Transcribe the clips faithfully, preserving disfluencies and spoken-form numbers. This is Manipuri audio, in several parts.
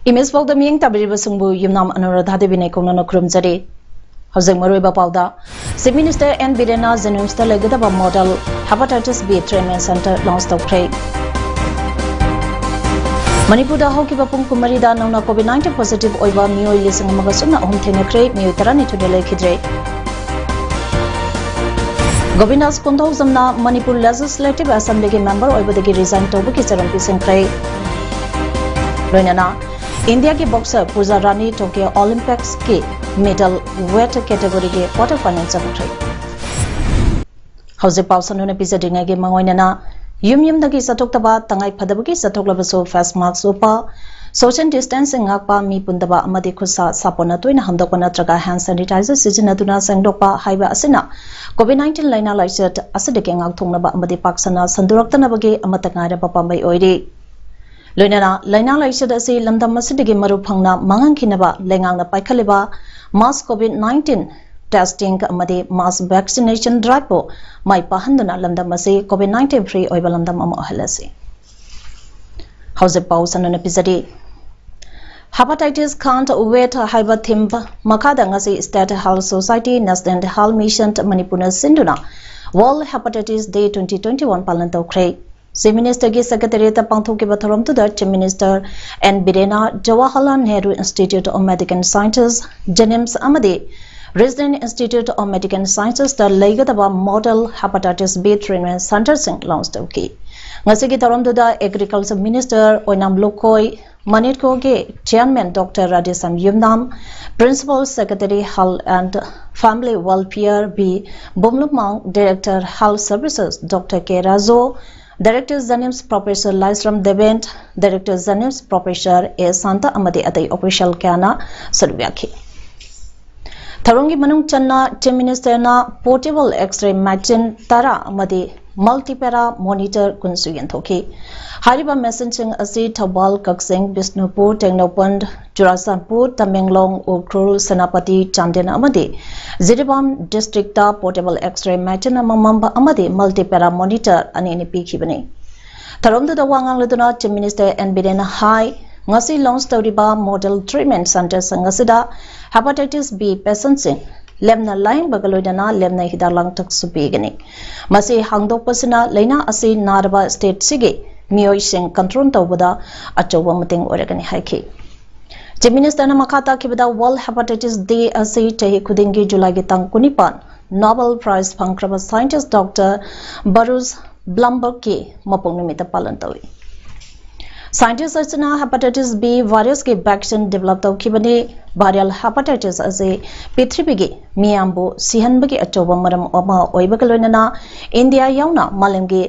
ꯏꯃꯦꯖ ꯄꯥꯎꯗ ꯃꯤꯠꯌꯦꯡ ꯇꯥꯕꯤꯔꯤꯕꯁꯤꯡꯕꯨ ꯌꯨꯝꯅꯥꯝ ꯑꯅꯨꯔꯥꯙꯥ ꯗꯦꯕꯤꯅ ꯏꯀꯣꯛꯅꯅ ꯈꯨꯔꯨꯝꯖꯔꯤ꯫ ꯍꯧꯖꯤꯛ ꯃꯔꯨꯑꯣꯏꯕ ꯄꯥꯎꯗ, Chief Minister N ꯕꯤꯔꯦꯟꯅ JNIMSꯇ ꯂꯩꯒꯗꯕ model hepatitis B treatment center launch ꯇꯧꯈ꯭ꯔꯦ꯫ ꯃꯅꯤꯄꯨꯔꯗ ꯍꯧꯈꯤꯕ ꯄꯨꯡ ꯀꯨꯟꯃꯔꯤꯗ ꯅꯧꯅ COVID nineteen positive ꯑꯣꯏꯕ ꯃꯤꯑꯣꯏ ꯂꯤꯁꯤꯡ ꯑꯃꯒ ꯁꯨꯞꯅ ꯑꯍꯨꯝ ꯊꯦꯡꯅꯈ꯭ꯔꯦ, ꯃꯤꯑꯣꯏ ꯇꯔꯥꯅꯤꯊꯣꯏꯗ ꯂꯩꯈꯤꯗ꯭ꯔꯦ꯫ ꯒꯣꯕꯤꯟꯗꯥꯁ ꯀꯣꯟꯊꯧꯖꯝꯅ ꯃꯅꯤꯄꯨꯔ Legislative Assemblyꯒꯤ member ꯑꯣꯏꯕꯗꯒꯤ resign ꯇꯧꯕꯒꯤ ꯆꯔꯝ ꯄꯤꯁꯤꯟꯈ꯭ꯔꯦ꯫ ꯂꯣꯏꯅꯅ ꯏꯟꯗꯤꯌꯥꯒꯤ boxer ꯄꯨꯖꯥ ꯔꯥꯅꯤ Tokyo Olympicsꯀꯤ middle weight categoryꯒꯤ quarter final ꯆꯪꯈ꯭ꯔꯦ꯫ ꯍꯧꯖꯤꯛ ꯄꯥꯎ ꯁꯟꯗꯣꯛꯅ ꯄꯤꯖꯗ꯭ꯔꯤꯉꯩꯒꯤ ꯃꯥꯡꯑꯣꯏꯅꯅ, ꯌꯨꯝ ꯌꯨꯝꯗꯒꯤ ꯆꯠꯊꯣꯛꯇꯕ, ꯇꯉꯥꯏ ꯐꯗꯕꯒꯤ ꯆꯠꯊꯣꯛꯂꯕꯁꯨ face mask ꯎꯞꯄ, social distancing ꯉꯥꯛꯄ, ꯃꯤ ꯄꯨꯟꯗꯕ ꯑꯃꯗꯤ ꯈꯨꯠ ꯁꯥ ꯁꯥꯄꯣꯟꯅ ꯇꯣꯏꯅ ꯍꯥꯝꯗꯣꯛꯄ ꯅꯠꯇ꯭ꯔꯒ hand sanitizer ꯁꯤꯖꯤꯟꯅꯗꯨꯅ ꯁꯦꯡꯗꯣꯛꯄ ꯍꯥꯏꯕ ꯑꯁꯤꯅ COVID nineteen ꯂꯥꯏꯅꯥ ꯂꯥꯏꯆꯠ ꯑꯁꯤꯗꯒꯤ ꯉꯥꯛꯊꯣꯛꯅꯕ ꯑꯃꯗꯤ ꯄꯥꯛ ꯁꯟꯅ ꯁꯟꯗꯣꯔꯛꯇꯅꯕꯒꯤ ꯑꯃꯠꯇ ꯉꯥꯏꯔꯕ ꯄꯥꯝꯕꯩ ꯑꯣꯏꯔꯤ꯫ ꯂꯣꯏꯅꯅ ꯂꯥꯏꯅꯥ ꯂꯥꯏꯆꯠ ꯑꯁꯤ ꯂꯝꯗꯝ ꯑꯁꯤꯗꯒꯤ ꯃꯔꯨ ꯐꯪꯅ ꯃꯥꯡꯍꯟꯈꯤꯅꯕ ꯂꯩꯉꯥꯛꯅ ꯄꯥꯏꯈꯠꯂꯤꯕ mass COVID nineteen testing ꯑꯃꯗꯤ mass vaccination driveꯄꯨ ꯃꯥꯏ ꯄꯥꯛꯍꯟꯗꯨꯅ ꯂꯝꯗꯝ ꯑꯁꯤ COVID nineteen free ꯑꯣꯏꯕ ꯂꯝꯗꯝ ꯑꯃ ꯑꯣꯏꯍꯜꯂꯁꯤ꯫ ꯍꯧꯖꯤꯛ ꯄꯥꯎ ꯁꯟꯗꯣꯛꯅ ꯄꯤꯖꯔꯤ꯫ Hepatitis Can't Wait ꯍꯥꯏꯕ theme ꯃꯈꯥꯗ ꯉꯁꯤ State Health Society, National Health Mission ꯃꯅꯤꯄꯨꯔꯅ ꯁꯤꯟꯗꯨꯅ World Hepatitis Day twenty twenty-one ꯄꯥꯂꯟ ꯇꯧꯈ꯭ꯔꯦ꯫ Chief Ministerꯒꯤ Secretariatꯇ ꯄꯥꯡꯊꯣꯛꯈꯤꯕ ꯊꯧꯔꯝꯗꯨꯗ Chief Minister N ꯕꯤꯔꯦꯟꯅ Jawaharlal Nehru Institute of Medical Sciences, JNIMS ꯑꯃꯗꯤ Resident Institute of Medical Sciencesꯇ ꯂꯩꯒꯗꯕ model hepatitis B treatment centreꯁꯤꯡ launch ꯇꯧꯈꯤ꯫ ꯉꯁꯤꯒꯤ ꯊꯧꯔꯝꯗꯨꯗ Agriculture Minister ꯑꯣꯏꯅꯥꯝ ꯂꯨꯀꯣꯏ, MANEDCOꯒꯤ Chairman Doctor Radheshyam Yumnam, Principal Secretary Health and Family Welfare B Vumlunmang, Director Health Services Doctor K Raju, Director JANIMS Professor Laishram Deben, Director JANIMS Professor A Santa ꯑꯃꯗꯤ ꯑꯇꯩ official ꯀꯌꯥꯅ ꯁꯔꯨꯛ ꯌꯥꯈꯤ꯫ ꯊꯧꯔꯝꯒꯤ ꯃꯅꯨꯡ ꯆꯟꯅ Chief Minister ꯅ portable X-ray machine ꯇꯔꯥ ꯑꯃꯗꯤ multipara monitor ꯀꯨꯟꯁꯨ ꯌꯦꯟꯊꯣꯛꯈꯤ꯫ ꯍꯥꯏꯔꯤꯕ machine ꯁꯤꯡ ꯑꯁꯤ ꯊꯧꯕꯥꯜ, ꯀꯛꯆꯤꯡ, ꯕꯤꯁꯅꯨꯄꯨꯔ, ꯇꯦꯡꯅꯧꯄꯜ, ꯆꯨꯔꯥꯆꯥꯟꯄꯨꯔ, ꯇꯃꯦꯡꯂꯣꯡ, ꯎꯈ꯭ꯔꯨꯜ, ꯁꯦꯅꯥꯄꯇꯤ, ꯆꯥꯟꯗꯦꯜ ꯑꯃꯗꯤ ꯖꯤꯔꯤꯕꯥꯝ district ꯇ portable X-ray machine ꯑꯃꯃꯝ ꯑꯃꯗꯤ multipara monitor ꯑꯅꯤꯅꯤ ꯄꯤꯈꯤꯕꯅꯤ꯫ ꯊꯧꯔꯝꯗꯨꯗ ꯋꯥ ꯉꯥꯡꯂꯗꯨꯅ Chief Minister ꯑꯦꯟ ꯕꯤꯔꯦꯟꯅ ꯍꯥꯏ, ꯉꯁꯤ launch ꯇꯧꯔꯤꯕ model treatment centre ꯁꯤꯡ ꯑꯁꯤꯗ hepatitis B patient ꯁꯤꯡ ꯂꯦꯝꯅ ꯂꯥꯌꯦꯡꯕꯒ ꯂꯣꯏꯅꯅ ꯂꯦꯝꯅ ꯍꯤꯗꯥꯛ ꯂꯥꯡꯊꯛꯁꯨ ꯄꯤꯒꯅꯤ꯫ ꯃꯁꯤ ꯍꯥꯡꯗꯣꯛꯄꯁꯤꯅ ꯂꯩꯅꯥ ꯑꯁꯤ ꯅꯥꯔꯕ state ꯁꯤꯒꯤ ꯃꯤꯑꯣꯏꯁꯤꯡ control ꯇꯧꯕꯗ ꯑꯆꯧꯕ ꯃꯇꯦꯡ ꯑꯣꯏꯔꯒꯅꯤ ꯍꯥꯏꯈꯤ꯫ Chief Minister ꯅ ꯃꯈꯥ ꯇꯥꯈꯤꯕꯗ World Hepatitis Day ꯑꯁꯤ ꯆꯍꯤ ꯈꯨꯗꯤꯡꯒꯤ ꯖꯨꯂꯥꯏꯒꯤ ꯇꯥꯡ ꯀꯨꯟꯅꯤꯄꯥꯟ Nobel Prize ꯐꯪꯈ꯭ꯔꯕ scientist Doctor Bruce Blumberg ꯀꯤ ꯃꯄꯣꯛ ꯅꯨꯃꯤꯠꯇ ꯄꯥꯂꯟ ꯇꯧꯏ꯫ Scientist ꯑꯁꯤꯅ hepatitis B virus ꯀꯤ vaccine develop ꯇꯧꯈꯤꯕꯅꯤ꯫ Viral hepatitis ꯑꯁꯤ ꯄ꯭ꯔꯤꯊꯤꯕꯤꯒꯤ ꯃꯤꯌꯥꯝꯕꯨ ꯁꯤꯍꯟꯕꯒꯤ ꯑꯆꯧꯕ ꯃꯔꯝ ꯑꯃ ꯑꯣꯏꯕꯒ ꯂꯣꯏꯅꯅ ꯏꯟꯗꯤꯌꯥ ꯌꯥꯎꯅ ꯃꯥꯂꯦꯝꯒꯤ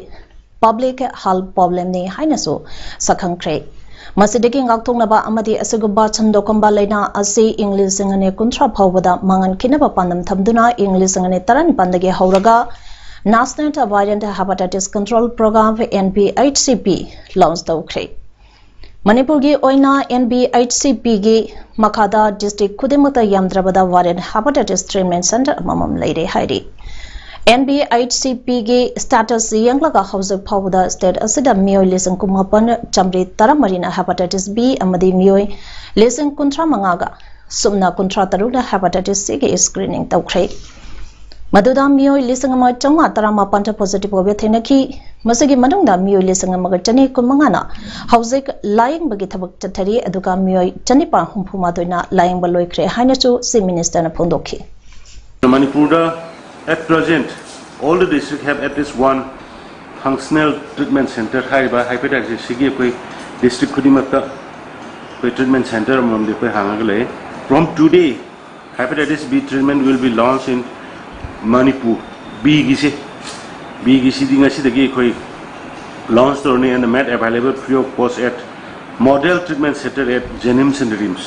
public health problem ꯅꯤ ꯍꯥꯏꯅꯁꯨ ꯁꯛꯈꯪꯈ꯭ꯔꯦ꯫ ꯃꯁꯤꯗꯒꯤ ꯉꯥꯛꯊꯣꯛꯅꯕ ꯑꯃꯗꯤ ꯑꯁꯤꯒꯨꯝꯕ ꯁꯟꯗꯣꯛꯀꯟꯕ ꯂꯩꯅꯥ ꯑꯁꯤ ꯏꯪ ꯂꯤꯁꯤꯡ ꯑꯅꯤ ꯀꯨꯟꯊ꯭ꯔꯥ ꯐꯥꯎꯕꯗ ꯃꯥꯡꯍꯟꯈꯤꯅꯕ ꯄꯥꯟꯗꯝ ꯊꯝꯗꯨꯅ ꯏꯪ ꯂꯤꯁꯤꯡ ꯑꯅꯤ ꯇꯔꯥꯅꯤꯄꯥꯟꯗꯒꯤ ꯍꯧꯔꯒ National Variant Hepatitis Control Program, N V H C P, launch ꯇꯧꯈ꯭ꯔꯦ꯫ ꯃꯅꯤꯄꯨꯔꯒꯤ ꯑꯣꯏꯅ N V H C P ꯒꯤ ꯃꯈꯥꯗ district ꯈꯨꯗꯤꯡꯃꯛꯇ ꯌꯥꯝꯗ꯭ꯔꯕꯗ variant hepatitis treatment centre ꯑꯃꯃꯝ ꯂꯩꯔꯦ ꯍꯥꯏꯔꯤ꯫ N V H C P ꯒꯤ status ꯌꯦꯡꯂꯒ ꯍꯧꯖꯤꯛ ꯐꯥꯎꯕꯗ state ꯑꯁꯤꯗ ꯃꯤꯑꯣꯏ ꯂꯤꯁꯤꯡ ꯀꯨꯟꯃꯥꯄꯟ ꯆꯥꯃꯔꯤ ꯇꯔꯥꯃꯔꯤꯅ hepatitis B ꯑꯃꯗꯤ ꯃꯤꯑꯣꯏ ꯂꯤꯁꯤꯡ ꯀꯨꯟꯊ꯭ꯔꯥ ꯃꯉꯥꯒ ꯁꯨꯞꯅ ꯀꯨꯟꯊ꯭ꯔꯥ ꯇꯔꯨꯛꯅ hepatitis C ꯒꯤ screening ꯇꯧꯈ꯭ꯔꯦ꯫ ꯃꯗꯨꯗ ꯃꯤꯑꯣꯏ ꯂꯤꯁꯤꯡ ꯑꯃ ꯆꯥꯝꯃꯉꯥ ꯇꯔꯥꯃꯥꯄꯟꯗ positive ꯑꯣꯏꯕ ꯊꯦꯡꯅꯈꯤ꯫ ꯃꯁꯤꯒꯤ ꯃꯅꯨꯡꯗ ꯃꯤꯑꯣꯏ ꯂꯤꯁꯤꯡ ꯑꯃꯒ ꯆꯅꯤ ꯀꯨꯟꯃꯉꯥꯅ ꯍꯧꯖꯤꯛ ꯂꯥꯌꯦꯡꯕꯒꯤ ꯊꯕꯛ ꯆꯠꯊꯔꯤ, ꯑꯗꯨꯒ ꯃꯤꯑꯣꯏ ꯆꯅꯤꯄꯥꯟ ꯍꯨꯝꯐꯨ ꯃꯥꯊꯣꯏꯅ ꯂꯥꯌꯦꯡꯕ ꯂꯣꯏꯈ꯭ꯔꯦ ꯍꯥꯏꯅꯁꯨ Chief Minister ꯅ ꯐꯣꯡꯗꯣꯛꯈꯤ꯫ ꯃꯅꯤꯄꯨꯔꯗ at present all the district have at least one functional treatment centre ꯍꯥꯏꯔꯤꯕ hepatitis C ꯒꯤ ꯑꯩꯈꯣꯏ district ꯈꯨꯗꯤꯡꯃꯛꯇ ꯑꯩꯈꯣꯏ treatment centre ꯑꯃꯃꯝꯗꯤ ꯑꯩꯈꯣꯏ ꯍꯥꯡꯉꯒ ꯂꯩ꯫ From today, hepatitis B treatment will be launched in Manipur꯫ B ꯒꯤꯁꯦ, B ꯒꯤꯁꯤꯗꯤ ꯉꯁꯤꯗꯒꯤ ꯑꯩꯈꯣꯏ launch ꯇꯧꯔꯅꯤ and made available free of cost at Model Treatment Center at JNIMS and RIMS꯫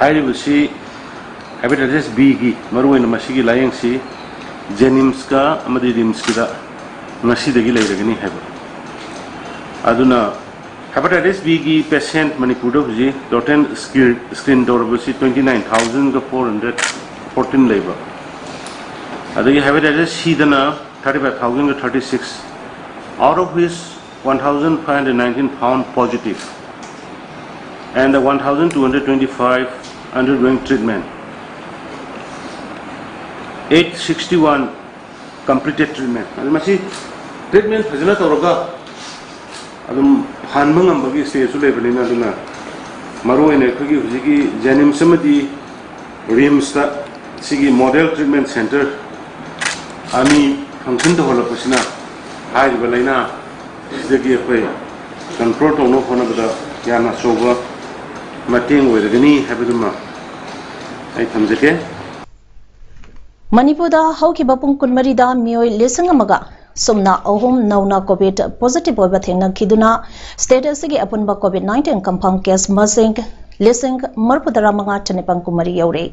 ꯍꯥꯏꯔꯤꯕꯁꯤ ꯍꯦꯄꯥꯇꯥꯏꯇꯤꯁ ꯕꯤꯒꯤ, ꯃꯔꯨꯑꯣꯏꯅ ꯃꯁꯤꯒꯤ ꯂꯥꯌꯦꯡꯁꯤ ꯖꯦꯅꯤꯝꯁꯀ ꯑꯃꯗꯤ ꯔꯤꯝꯁꯀꯤꯗ ꯉꯁꯤꯗꯒꯤ ꯂꯩꯔꯒꯅꯤ ꯍꯥꯏꯕ꯫ ꯑꯗꯨꯅ ꯍꯦꯄꯥꯇꯥꯏꯇꯤꯁ ꯕꯤꯒꯤ ꯄꯦꯁꯦꯟꯠ ꯃꯅꯤꯄꯨꯔꯗ ꯍꯧꯖꯤꯛ ꯇꯣꯇꯦꯜ ꯁ꯭ꯀ꯭ꯔꯤꯟ ꯇꯧꯔꯕꯁꯤ twenty nine thousand four hundred fourteen ꯂꯩꯕ꯫ ꯑꯗꯒꯤ ꯍꯦꯄꯥꯇꯥꯏꯇꯤꯁ ꯁꯤꯗꯅ thirty five thousand thirty six, out of which one thousand five hundred nineteen found positive and one thousand two hundred twenty five undergoing treatment, eight sixty one completed treatment꯫ ꯑꯗꯨ ꯃꯁꯤ ꯇ꯭ꯔꯤꯠꯃꯦꯟ ꯐꯖꯅ ꯇꯧꯔꯒ ꯑꯗꯨꯝ ꯍꯟꯕ ꯉꯝꯕꯒꯤ ꯁ꯭ꯇꯦꯖꯁꯨ ꯂꯩꯕꯅꯤꯅ, ꯑꯗꯨꯅ ꯃꯔꯨꯑꯣꯏꯅ ꯑꯩꯈꯣꯏꯒꯤ ꯍꯧꯖꯤꯛꯀꯤ ꯖꯦꯅꯤꯝꯁ ꯑꯃꯗꯤ ꯔꯤꯝꯁꯇ ꯁꯤꯒꯤ ꯃꯣꯗꯦꯜ ꯇ꯭ꯔꯤꯠꯃꯦꯟ ꯁꯦꯟꯇꯔ ꯑꯅꯤ ꯐꯪꯁꯟ ꯇꯧꯍꯜꯂꯛꯄꯁꯤꯅ ꯍꯥꯏꯔꯤꯕ ꯂꯥꯏꯅꯥ ꯁꯤꯗꯒꯤ ꯑꯩꯈꯣꯏ ꯀꯟꯇ꯭ꯔꯣꯜ ꯇꯧꯅꯕ ꯍꯣꯠꯅꯕꯗ ꯌꯥꯝꯅ ꯑꯆꯧꯕ ꯃꯇꯦꯡ ꯑꯣꯏꯔꯒꯅꯤ ꯍꯥꯏꯕꯗꯨꯃ ꯑꯩ ꯊꯝꯖꯒꯦ꯫ ꯃꯅꯤꯄꯨꯔꯗ ꯍꯧꯈꯤꯕ ꯄꯨꯡ ꯀꯨꯟꯃꯔꯤꯗ ꯃꯤꯑꯣꯏ ꯂꯤꯁꯤꯡ ꯑꯃꯒ ꯁꯨꯞꯅ ꯑꯍꯨꯝ ꯅꯧꯅ ꯀꯣꯚꯤꯗ ꯄꯣꯖꯤꯇꯤꯚ ꯑꯣꯏꯕ ꯊꯦꯡꯅꯈꯤꯗꯨꯅ ꯁ꯭ꯇꯦꯠ ꯑꯁꯤꯒꯤ ꯑꯄꯨꯟꯕ ꯀꯣꯚꯤꯗ ꯅꯥꯏꯟꯇꯤꯟ ꯀꯟꯐꯥꯔꯝ ꯀꯦꯁ ꯃꯁꯤꯡ ꯂꯤꯁꯤꯡ ꯃꯔꯤꯐꯨꯇꯔꯥ ꯃꯉꯥ ꯆꯅꯤꯄꯥꯟ ꯀꯨꯟꯃꯔꯤ ꯌꯧꯔꯦ꯫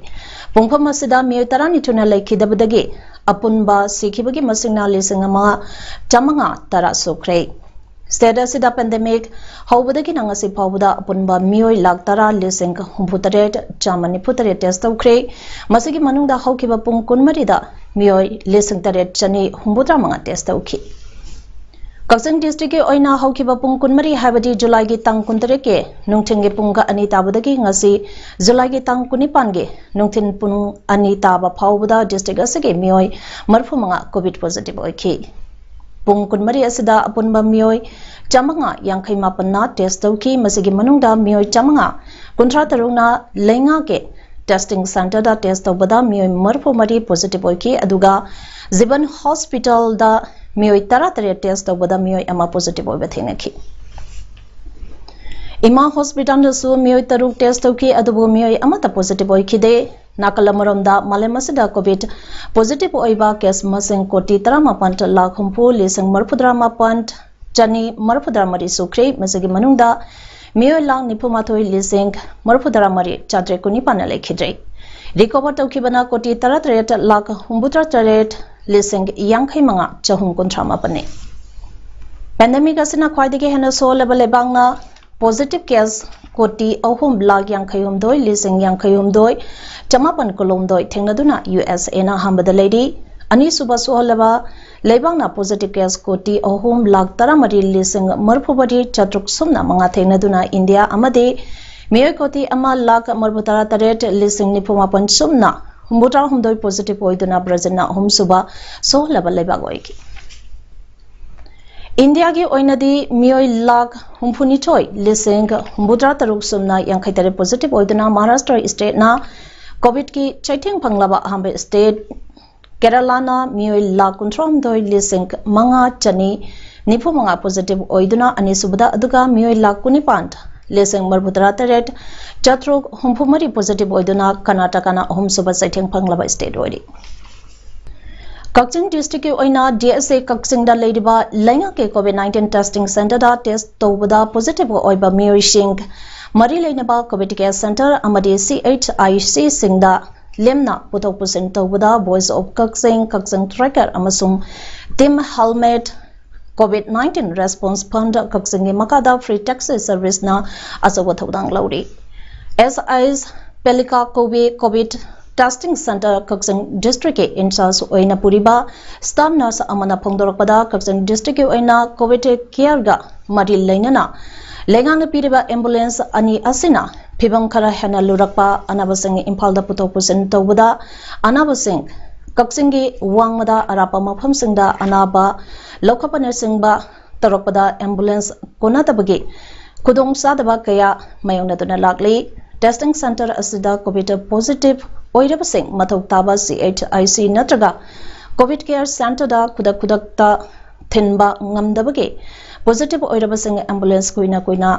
ꯄꯨꯡꯐꯝ ꯑꯁꯤꯗ ꯃꯤꯑꯣꯏ ꯇꯔꯥꯅꯤꯊꯣꯏꯅ ꯂꯩꯈꯤꯗꯕꯗꯒꯤ ꯑꯄꯨꯟꯕ ꯁꯤꯈꯤꯕꯒꯤ ꯃꯁꯤꯡꯅ ꯂꯤꯁꯤꯡ ꯑꯃ ꯆꯥꯃꯉꯥ ꯇꯔꯥ ꯁꯨꯈ꯭ꯔꯦ꯫ ꯁ꯭ꯇꯦꯠ ꯑꯁꯤꯗ ꯄꯦꯟꯗꯦꯃꯤꯛ ꯍꯧꯕꯗꯒꯤꯅ ꯉꯁꯤ ꯐꯥꯎꯕꯗ ꯑꯄꯨꯟꯕ ꯃꯤꯑꯣꯏ ꯂꯥꯈ ꯇꯔꯥ ꯂꯤꯁꯤꯡ ꯍꯨꯝꯐꯨꯇꯔꯦꯠ ꯆꯥꯃ ꯅꯤꯐꯨꯇꯔꯦꯠ ꯇꯦꯁ ꯇꯧꯈ꯭ꯔꯦ꯫ ꯃꯁꯤꯒꯤ ꯃꯅꯨꯡꯗ ꯍꯧꯈꯤꯕ ꯄꯨꯡ ꯀꯨꯟꯃꯔꯤꯗ ꯃꯤꯑꯣꯏ ꯂꯤꯁꯤꯡ ꯇꯔꯦꯠ ꯆꯅꯤ ꯍꯨꯝꯐꯨꯇꯔꯥ ꯃꯉꯥ ꯇꯦꯁ ꯇꯧꯈꯤ꯫ ꯀꯛꯆꯤꯡ ꯗꯤꯁꯇ꯭ꯔꯤꯛꯀꯤ ꯑꯣꯏꯅ ꯍꯧꯈꯤꯕ ꯄꯨꯡ ꯀꯨꯟꯃꯔꯤ, ꯍꯥꯏꯕꯗꯤ ꯖꯨꯂꯥꯏꯒꯤ ꯇꯥꯡ ꯀꯨꯟꯇꯔꯦꯠꯀꯤ ꯅꯨꯡꯊꯤꯜꯒꯤ ꯄꯨꯡ ꯑꯅꯤ ꯇꯥꯕꯗꯒꯤ ꯉꯁꯤ ꯖꯨꯂꯥꯏꯒꯤ ꯇꯥꯡ ꯀꯨꯟꯅꯤꯄꯥꯟꯒꯤ ꯅꯨꯡꯊꯤꯜ ꯄꯨꯡ ꯑꯅꯤ ꯇꯥꯕ ꯐꯥꯎꯕꯗ ꯗꯤꯁꯇ꯭ꯔꯤꯛ ꯑꯁꯤꯒꯤ ꯃꯤꯑꯣꯏ ꯃꯔꯤꯐꯨꯃꯉꯥ ꯀꯣꯚꯤꯗ ꯄꯣꯖꯤꯇꯤꯚ ꯑꯣꯏꯈꯤ꯫ ꯄꯨꯡ ꯀꯨꯟꯃꯔꯤ ꯑꯁꯤꯗ ꯑꯄꯨꯟꯕ ꯃꯤꯑꯣꯏ ꯆꯥꯃꯉꯥ ꯌꯥꯡꯈꯩ ꯃꯥꯄꯟꯅ ꯇꯦꯁ ꯇꯧꯈꯤ꯫ ꯃꯁꯤꯒꯤ ꯃꯅꯨꯡꯗ ꯃꯤꯑꯣꯏ ꯆꯥꯃꯉꯥ ꯀꯨꯟꯊ꯭ꯔꯥ ꯇꯔꯨꯛꯅ ꯂꯩꯉꯥꯛꯀꯤ ꯇꯦꯁꯇꯤꯡ ꯁꯦꯟꯇꯔꯗ ꯇꯦꯁ ꯇꯧꯕꯗ ꯃꯤꯑꯣꯏ ꯃꯔꯤꯐꯨ ꯃꯔꯤ ꯄꯣꯖꯤꯇꯤꯚ ꯑꯣꯏꯈꯤ, ꯑꯗꯨꯒ ꯖꯤꯕꯟ ꯍꯣꯁꯄꯤꯇꯥꯜꯗ ꯃꯤꯑꯣꯏ ꯇꯔꯥꯇꯔꯦꯠ ꯇꯦꯁ ꯇꯧꯕꯗ ꯃꯤꯑꯣꯏ ꯑꯃ ꯄꯣꯖꯤꯇꯤꯚ ꯑꯣꯏꯕ ꯊꯦꯡꯅꯈꯤ꯫ ꯏꯃꯥ ꯍꯣꯁꯄꯤꯇꯥꯜꯗꯁꯨ ꯃꯤꯑꯣꯏ ꯇꯔꯨꯛ ꯇꯦꯁ ꯇꯧꯈꯤ, ꯑꯗꯨꯕꯨ ꯃꯤꯑꯣꯏ ꯑꯃꯠꯇ ꯄꯣꯖꯤꯇꯤꯚ ꯑꯣꯏꯈꯤꯗꯦ꯫ ꯅꯥꯀꯜ ꯑꯃꯔꯣꯝꯗ, ꯃꯥꯂꯦꯝ ꯑꯁꯤꯗ ꯀꯣꯚꯤꯗ ꯄꯣꯖꯤꯇꯤꯚ ꯑꯣꯏꯕ ꯀꯦꯁ ꯃꯁꯤꯡ ꯀꯣꯇꯤ ꯇꯔꯥꯃꯥꯄꯟ ꯂꯥꯈ ꯍꯨꯝꯐꯨ ꯂꯤꯁꯤꯡ ꯃꯔꯤꯐꯨꯇꯔꯥ ꯃꯥꯄꯟ ꯆꯅꯤ ꯃꯔꯤꯐꯨꯇꯔꯥ ꯃꯔꯤ ꯁꯨꯈ꯭ꯔꯦ꯫ ꯃꯁꯤꯒꯤ ꯃꯅꯨꯡꯗ ꯃꯤꯑꯣꯏ ꯂꯥꯈ ꯅꯤꯐꯨ ꯃꯥꯊꯣꯏ ꯂꯤꯁꯤꯡ ꯃꯔꯤꯐꯨꯇꯔꯥ ꯃꯔꯤ ꯆꯥꯇ꯭ꯔꯦꯠ ꯀꯨꯟꯅꯤꯄꯥꯟꯅ ꯂꯩꯈꯤꯗ꯭ꯔꯦ꯫ ꯔꯤꯀꯣꯚꯔ ꯇꯧꯈꯤꯕꯅ ꯀꯣꯇꯤ ꯇꯔꯥꯇꯔꯦꯠ ꯂꯥꯈ ꯍꯨꯝꯐꯨꯇꯔꯥ ꯇꯔꯦꯠ ꯂꯤꯁꯤꯡ ꯌꯥꯡꯈꯩ ꯃꯉꯥ ꯆꯍꯨꯝ ꯀꯨꯟꯊ꯭ꯔꯥ ꯃꯥꯄꯟꯅꯤ꯫ ꯄꯦꯟꯗꯦꯃꯤꯛ ꯑꯁꯤꯅ ꯈ꯭ꯋꯥꯏꯗꯒꯤ ꯍꯦꯟꯅ ꯁꯣꯛꯍꯜꯂꯕ ꯂꯩꯕꯥꯛꯅ ꯄꯣꯖꯤꯇꯤꯚ ꯀꯦꯁ ꯀꯣꯇꯤ ꯑꯍꯨꯝ ꯂꯥꯈ ꯌꯥꯡꯈꯩ ꯍꯨꯝꯗꯣꯏ ꯂꯤꯁꯤꯡ ꯌꯥꯡꯈꯩ ꯍꯨꯝꯗꯣꯏ ꯆꯃꯥꯄꯟ ꯀꯨꯟꯍꯨꯝꯗꯣꯏ ꯊꯦꯡꯅꯗꯨꯅ ꯌꯨ ꯑꯦꯁ ꯑꯦꯅ ꯑꯍꯥꯟꯕꯗ ꯂꯩꯔꯤ꯫ ꯑꯅꯤꯁꯨꯕ ꯁꯣꯛꯍꯜꯂꯕ ꯂꯩꯕꯥꯛꯅ ꯄꯣꯖꯤꯇꯤꯚ ꯀꯦꯁ ꯀꯣꯇꯤ ꯑꯍꯨꯝ ꯂꯥꯈ ꯇꯔꯥꯃꯔꯤ ꯂꯤꯁꯤꯡ ꯃꯔꯤꯐꯨꯃꯔꯤ ꯆꯥꯇ꯭ꯔꯨꯛ ꯁꯨꯞꯅ ꯃꯉꯥ ꯊꯦꯡꯅꯗꯨꯅ ꯏꯟꯗꯤꯌꯥ ꯑꯃꯗꯤ ꯃꯤꯑꯣꯏ ꯀꯣꯇꯤ ꯑꯃ ꯂꯥꯈ ꯃꯔꯤꯐꯨꯇꯔꯥ ꯇꯔꯦꯠ ꯂꯤꯁꯤꯡ ꯅꯤꯐꯨꯃꯥꯄꯟ ꯁꯨꯞꯅ ꯍꯨꯝꯐꯨꯇꯔꯥ ꯍꯨꯝꯗꯣꯏ ꯄꯣꯖꯤꯇꯤꯚ ꯑꯣꯏꯗꯨꯅ ꯕ꯭ꯔꯥꯖꯤꯜꯅ ꯑꯍꯨꯝꯁꯨꯕ ꯁꯣꯛꯍꯜꯂꯕ ꯂꯩꯕꯥꯛ ꯑꯣꯏꯈꯤ꯫ ꯏꯟꯗꯤꯌꯥꯒꯤ ꯑꯣꯏꯅꯗꯤ ꯃꯤꯑꯣꯏ ꯂꯥꯈ ꯍꯨꯝꯐꯨꯅꯤꯊꯣꯏ ꯂꯤꯁꯤꯡ ꯍꯨꯝꯐꯨꯇꯔꯥ ꯇꯔꯨꯛ ꯁꯨꯞꯅ ꯌꯥꯡꯈꯩ ꯇꯔꯦꯠ ꯄꯣꯖꯤꯇꯤꯚ ꯑꯣꯏꯗꯨꯅ ꯃꯍꯥꯔꯥꯁꯇ꯭ꯔ ꯁ꯭ꯇꯦꯠꯅ ꯀꯣꯚꯤꯗꯀꯤ ꯆꯩꯊꯦꯡ ꯐꯪꯂꯕ ꯑꯍꯥꯟꯕ ꯁ꯭ꯇꯦꯠ, ꯀꯦꯔꯂꯥꯅ ꯃꯤꯑꯣꯏ ꯂꯥꯈ ꯀꯨꯟꯊ꯭ꯔꯥꯍꯨꯝꯗꯣꯏ ꯂꯤꯁꯤꯡ ꯃꯉꯥ ꯆꯅꯤ ꯅꯤꯐꯨ ꯃꯉꯥ ꯄꯣꯖꯤꯇꯤꯚ ꯑꯣꯏꯗꯨꯅ ꯑꯅꯤꯁꯨꯕꯗ, ꯑꯗꯨꯒ ꯃꯤꯑꯣꯏ ꯂꯥꯈ ꯀꯨꯟꯅꯤꯄꯥꯟ ꯂꯤꯁꯤꯡ ꯃꯔꯤꯐꯨꯇꯔꯥ ꯇꯔꯦꯠ ꯆꯥꯇ꯭ꯔꯨꯛ ꯍꯨꯝꯐꯨ ꯃꯔꯤ ꯄꯣꯖꯤꯇꯤꯚ ꯑꯣꯏꯗꯨꯅ ꯀꯔꯅꯥꯇꯀꯥꯅ ꯑꯍꯨꯝꯁꯨꯕ ꯆꯩꯊꯦꯡ ꯐꯪꯂꯕ ꯁ꯭ꯇꯦꯠ ꯑꯣꯏꯔꯤ꯫ ꯀꯛꯆꯤꯡ ꯗꯤꯁꯇ꯭ꯔꯤꯛꯀꯤ ꯑꯣꯏꯅ ꯗꯤ ꯑꯦꯁ ꯑꯦ ꯀꯛꯆꯤꯡꯗ ꯂꯩꯔꯤꯕ ꯂꯩꯉꯥꯛꯀꯤ ꯀꯣꯚꯤꯗ ꯅꯥꯏꯟꯇꯤꯟ ꯇꯦꯁꯇꯤꯡ ꯁꯦꯟꯇꯔꯗ ꯇꯦꯁ ꯇꯧꯕꯗ ꯄꯣꯖꯤꯇꯤꯚ ꯑꯣꯏꯕ ꯃꯤꯑꯣꯏꯁꯤꯡ ꯃꯔꯤ ꯂꯩꯅꯕ ꯀꯣꯚꯤꯗ ꯀꯦꯌꯔ ꯁꯦꯟꯇꯔ ꯑꯃꯗꯤ ꯁꯤ ꯑꯩꯆ ꯑꯥꯏ ꯁꯤꯁꯤꯡꯗ ꯂꯦꯝꯅ ꯄꯨꯊꯣꯛ ꯄꯨꯁꯤꯟ ꯇꯧꯕꯗ voice of Kakching, Kakching tracker ꯑꯃꯁꯨꯡ team helmet Covid nineteen response fund ꯀꯛꯆꯤꯡꯒꯤ ꯃꯈꯥꯗ ꯐ꯭ꯔꯤ ꯇꯦꯛꯁꯤ ꯁꯔꯚꯤꯁꯅ ꯑꯆꯧꯕ ꯊꯧꯗꯥꯡ ꯂꯧꯔꯤ꯫ ꯑꯦꯁ ꯑꯥꯏ ꯑꯦꯁ ꯄꯦꯂꯤꯀꯥ ꯀꯧꯕꯤ ꯀꯣꯚꯤꯗ ꯇꯦꯁꯇꯤꯡ ꯁꯦꯟꯇꯔ ꯀꯛꯆꯤꯡ ꯗꯤꯁꯇ꯭ꯔꯤꯛꯀꯤ ꯏꯟꯆꯥꯔꯖ ꯑꯣꯏꯅ ꯄꯨꯔꯤꯕ ꯁ꯭ꯇꯥꯐ ꯅꯔꯁ ꯑꯃꯅ ꯐꯣꯡꯗꯣꯔꯛꯄꯗ, ꯀꯛꯆꯤꯡ ꯗꯤꯁꯇ꯭ꯔꯤꯛꯀꯤ ꯑꯣꯏꯅ ꯀꯣꯚꯤꯗ ꯀꯦꯌꯔꯒ ꯃꯔꯤ ꯂꯩꯅꯅ ꯂꯩꯉꯥꯛꯅ ꯄꯤꯔꯤꯕ ꯑꯦꯝꯕꯨꯂꯦꯟꯁ ꯑꯅꯤ ꯑꯁꯤꯅ ꯐꯤꯚꯝ ꯈꯔ ꯍꯦꯟꯅ ꯂꯨꯔꯛꯄ ꯑꯅꯥꯕꯁꯤꯡ ꯏꯝꯐꯥꯜꯗ ꯄꯨꯊꯣꯛ ꯄꯨꯁꯤꯟ ꯇꯧꯕꯗ, ꯑꯅꯥꯕꯁꯤꯡ ꯀꯛꯆꯤꯡꯒꯤ ꯋꯥꯡꯃꯗ ꯑꯔꯥꯞꯄ ꯃꯐꯝꯁꯤꯡꯗ ꯑꯅꯥꯕ ꯂꯧꯈꯠꯄꯅꯆꯤꯡꯕ ꯇꯧꯔꯛꯄꯗ ꯑꯦꯝꯕꯨꯂꯦꯟꯁ ꯀꯣꯟꯅꯗꯕꯒꯤ ꯈꯨꯗꯣꯡꯆꯥꯗꯕ ꯀꯌꯥ ꯃꯥꯌꯣꯛꯅꯗꯨꯅ ꯂꯥꯛꯂꯤ꯫ ꯇꯦꯁꯇꯤꯡ ꯁꯦꯟꯇꯔ ꯑꯁꯤꯗ ꯀꯣꯚꯤꯗ ꯄꯣꯖꯤꯇꯤꯚ ꯑꯣꯏꯔꯕꯁꯤꯡ ꯃꯊꯧ ꯇꯥꯕ ꯁꯤ ꯑꯩꯆ ꯑꯥꯏ ꯁꯤ ꯅꯠꯇ꯭ꯔꯒ ꯀꯣꯚꯤꯗ ꯀꯦꯌꯔ ꯁꯦꯟꯇꯔꯗ ꯈꯨꯗꯛ ꯈꯨꯗꯛꯇ ꯊꯤꯟꯕ ꯉꯝꯗꯕꯒꯤ ꯄꯣꯖꯤꯇꯤꯚ ꯑꯣꯏꯔꯕꯁꯤꯡ ꯑꯦꯝꯕꯨꯂꯦꯟꯁ ꯀꯨꯏꯅ ꯀꯨꯏꯅ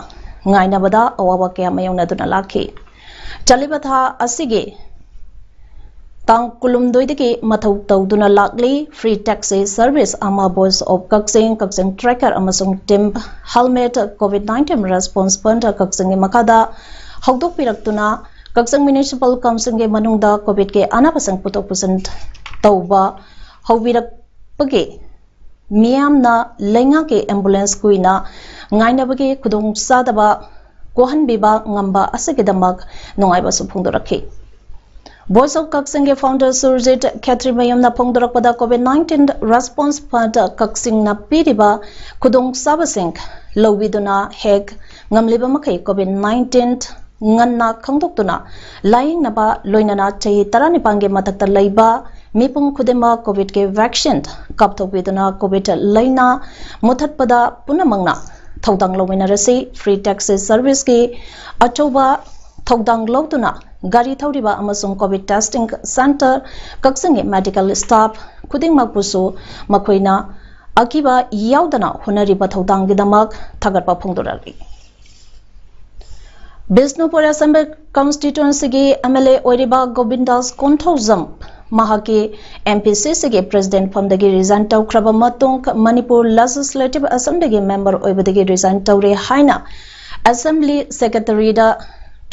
ꯉꯥꯏꯅꯕꯗ ꯑꯋꯥꯕ ꯀꯌꯥ ꯃꯥꯌꯣꯛꯅꯗꯨꯅ ꯂꯥꯛꯈꯤ꯫ ꯆꯠꯂꯤꯕ ꯊꯥ ꯑꯁꯤꯒꯤ ꯇꯥꯡ ꯀꯨꯟꯍꯨꯝꯗꯣꯏꯗꯒꯤ ꯃꯊꯧ ꯇꯧꯗꯨꯅ ꯂꯥꯛꯂꯤ꯫ Free taxi service ꯑꯃ Voice of Kakching, Kakching Tracker ꯑꯃꯁꯨꯡ Team Helmet COVID nineteen Response Fund ꯀꯛꯆꯤꯡꯒꯤ ꯃꯈꯥꯗ ꯍꯧꯗꯣꯛꯄꯤꯔꯛꯇꯨꯅ ꯀꯛꯆꯤꯡ Municipal Councilꯒꯤ ꯃꯅꯨꯡꯗ COVIDꯀꯤ ꯑꯅꯥꯕꯁꯤꯡ ꯄꯨꯊꯣꯛ ꯄꯨꯁꯤꯟ ꯇꯧꯕ ꯍꯧꯕꯤꯔꯛꯄꯒꯤ ꯃꯤꯌꯥꯝꯅ ꯂꯩꯉꯥꯛꯀꯤ ambulance ꯀꯨꯏꯅ ꯉꯥꯏꯅꯕꯒꯤ ꯈꯨꯗꯣꯡꯆꯥꯗꯕ ꯀꯣꯛꯍꯟꯕꯤꯕ ꯉꯝꯕ ꯑꯁꯤꯒꯤꯗꯃꯛ ꯅꯨꯡꯉꯥꯏꯕꯁꯨ ꯐꯣꯡꯗꯣꯔꯛꯈꯤ꯫ Voice of Kakchingꯒꯤ founder Surjit ꯈꯦꯇ꯭ꯔꯤꯃꯌꯨꯝꯅ ꯐꯣꯡꯗꯣꯔꯛꯄꯗ COVID nineteen Response Fund ꯀꯛꯆꯤꯡꯅ ꯄꯤꯔꯤꯕ ꯈꯨꯗꯣꯡꯆꯥꯕꯁꯤꯡ ꯂꯧꯕꯤꯗꯨꯅ ꯍꯦꯛ ꯉꯝꯂꯤꯕ ꯃꯈꯩ COVID nineteen ꯉꯟꯅ ꯈꯪꯗꯣꯛꯇꯨꯅ ꯂꯥꯌꯦꯡꯅꯕ, ꯂꯣꯏꯅꯅ ꯆꯍꯤ ꯇꯔꯥꯅꯤꯄꯥꯟꯒꯤ ꯃꯊꯛꯇ ꯂꯩꯕ ꯃꯤꯄꯨꯝ ꯈꯨꯗꯤꯡꯃꯛ COVIDꯀꯤ vaccine ꯀꯥꯞꯊꯣꯛꯄꯤꯗꯨꯅ COVID ꯂꯩꯅꯥ ꯃꯨꯊꯠꯄꯗ ꯄꯨꯝꯅꯃꯛꯅ ꯊꯧꯗꯥꯡ ꯂꯧꯃꯤꯟꯅꯔꯁꯤ꯫ Free taxi serviceꯀꯤ ꯑꯆꯧꯕ ꯊꯧꯗꯥꯡ ꯂꯧꯗꯨꯅ ꯒꯥꯔꯤ ꯊꯧꯔꯤꯕ ꯑꯃꯁꯨꯡ COVID testing center ꯀꯛꯆꯤꯡꯒꯤ medical staff ꯈꯨꯗꯤꯡꯃꯛꯄꯨꯁꯨ ꯃꯈꯣꯏꯅ ꯑꯀꯤꯕ ꯌꯥꯎꯗꯅ ꯍꯣꯠꯅꯔꯤꯕ ꯊꯧꯗꯥꯡꯒꯤꯗꯃꯛ ꯊꯥꯒꯠꯄ ꯐꯣꯡꯗꯣꯔꯛꯂꯤ꯫ ꯕꯤꯁꯅꯨꯄꯨꯔ Assembly Constituencyꯒꯤ MLA ꯑꯣꯏꯔꯤꯕ ꯒꯣꯕꯤꯟꯗꯥꯁ ꯀꯣꯟꯊꯧꯖꯝ ꯃꯍꯥꯛꯀꯤ MPCCꯒꯤ President ꯐꯝꯗꯒꯤ resign ꯇꯧꯈ꯭ꯔꯕ ꯃꯇꯨꯡ ꯃꯅꯤꯄꯨꯔ Legislative Assemblyꯒꯤ member ꯑꯣꯏꯕꯗꯒꯤ resign ꯇꯧꯔꯦ ꯍꯥꯏꯅ Assembly Secretaryꯗ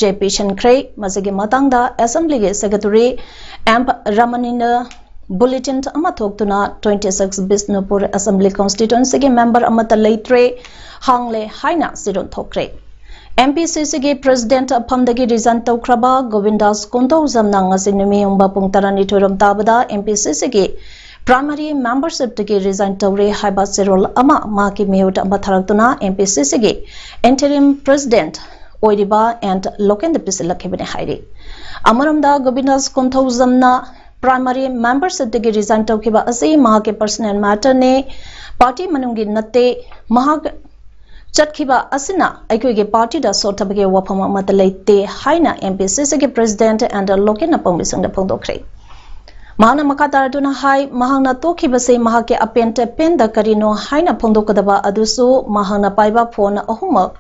ꯆꯦ ꯄꯤꯁꯤꯟꯈ꯭ꯔꯦ꯫ ꯃꯁꯤꯒꯤ ꯃꯇꯥꯡꯗ Assemblyꯒꯤ Secretary M ꯔꯃꯅꯤꯅ bulletin ꯑꯃ ꯊꯣꯛꯇꯨꯅ twenty six Bishnupur Assembly Constituencyꯒꯤ member ꯑꯃꯠꯇ ꯂꯩꯇ꯭ꯔꯦ, ꯍꯥꯡꯂꯦ ꯍꯥꯏꯅ ꯆꯤꯔꯣꯟ ꯊꯣꯛꯈ꯭ꯔꯦ꯫ MPCCꯒꯤ President ꯐꯝꯗꯒꯤ resign ꯇꯧꯈ꯭ꯔꯕ ꯒꯣꯕꯤꯟꯗꯥꯁ ꯀꯣꯟꯊꯧꯖꯝꯅ ꯉꯁꯤ ꯅꯨꯃꯤꯠ ꯌꯨꯡꯕ ꯄꯨꯡ ꯇꯔꯥꯅꯤꯊꯣꯏ ꯔꯣꯝ ꯇꯥꯕꯗ MPCCꯒꯤ primary membershipꯇꯒꯤ resign ꯇꯧꯔꯦ ꯍꯥꯏꯕ ꯆꯦꯔꯣꯜ ꯑꯃ ꯃꯍꯥꯛꯀꯤ ꯃꯤꯍꯨꯠ ꯑꯃ ꯊꯥꯔꯛꯇꯨꯅ MPCCꯒꯤ interim President ꯑꯣꯏꯔꯤꯕ ꯑꯦꯟ ꯂꯣꯀꯦꯟꯗ ꯄꯤꯁꯤꯜꯂꯛꯈꯤꯕꯅꯤ ꯍꯥꯏꯔꯤ꯫ ꯑꯃꯔꯣꯝꯗ ꯒꯣꯕꯤꯟꯗꯥꯁ ꯀꯣꯟꯊꯧꯖꯝꯅ primary membershipꯇꯒꯤ resign ꯇꯧꯈꯤꯕ ꯑꯁꯤ ꯃꯍꯥꯛꯀꯤ personal matterꯅꯤ, party ꯃꯅꯨꯡꯒꯤ ꯅꯠꯇꯦ꯫ ꯃꯍꯥꯛ ꯆꯠꯈꯤꯕ ꯑꯁꯤꯅ ꯑꯩꯈꯣꯏꯒꯤ partyꯗ ꯁꯣꯠꯊꯕꯒꯤ ꯋꯥꯐꯝ ꯑꯃꯠꯇ ꯂꯩꯇꯦ ꯍꯥꯏꯅ MPCCꯒꯤ President ꯑꯦꯟ ꯂꯣꯀꯦꯟꯅ ꯄꯥꯎꯃꯤꯁꯤꯡꯗ ꯐꯣꯡꯗꯣꯛꯈ꯭ꯔꯦ꯫ ꯃꯍꯥꯛꯅ ꯃꯈꯥ ꯇꯥꯔꯗꯨꯅ ꯍꯥꯏ, ꯃꯍꯥꯛꯅ ꯇꯣꯛꯈꯤꯕꯁꯤ ꯃꯍꯥꯛꯀꯤ ꯑꯄꯦꯟ ꯑꯄꯦꯟꯗ ꯀꯔꯤꯅꯣ ꯍꯥꯏꯅ ꯐꯣꯡꯗꯣꯛꯀꯗꯕ ꯑꯗꯨꯁꯨ ꯃꯍꯥꯛꯅ ꯄꯥꯏꯕ phone ꯑꯍꯨꯝꯃꯛ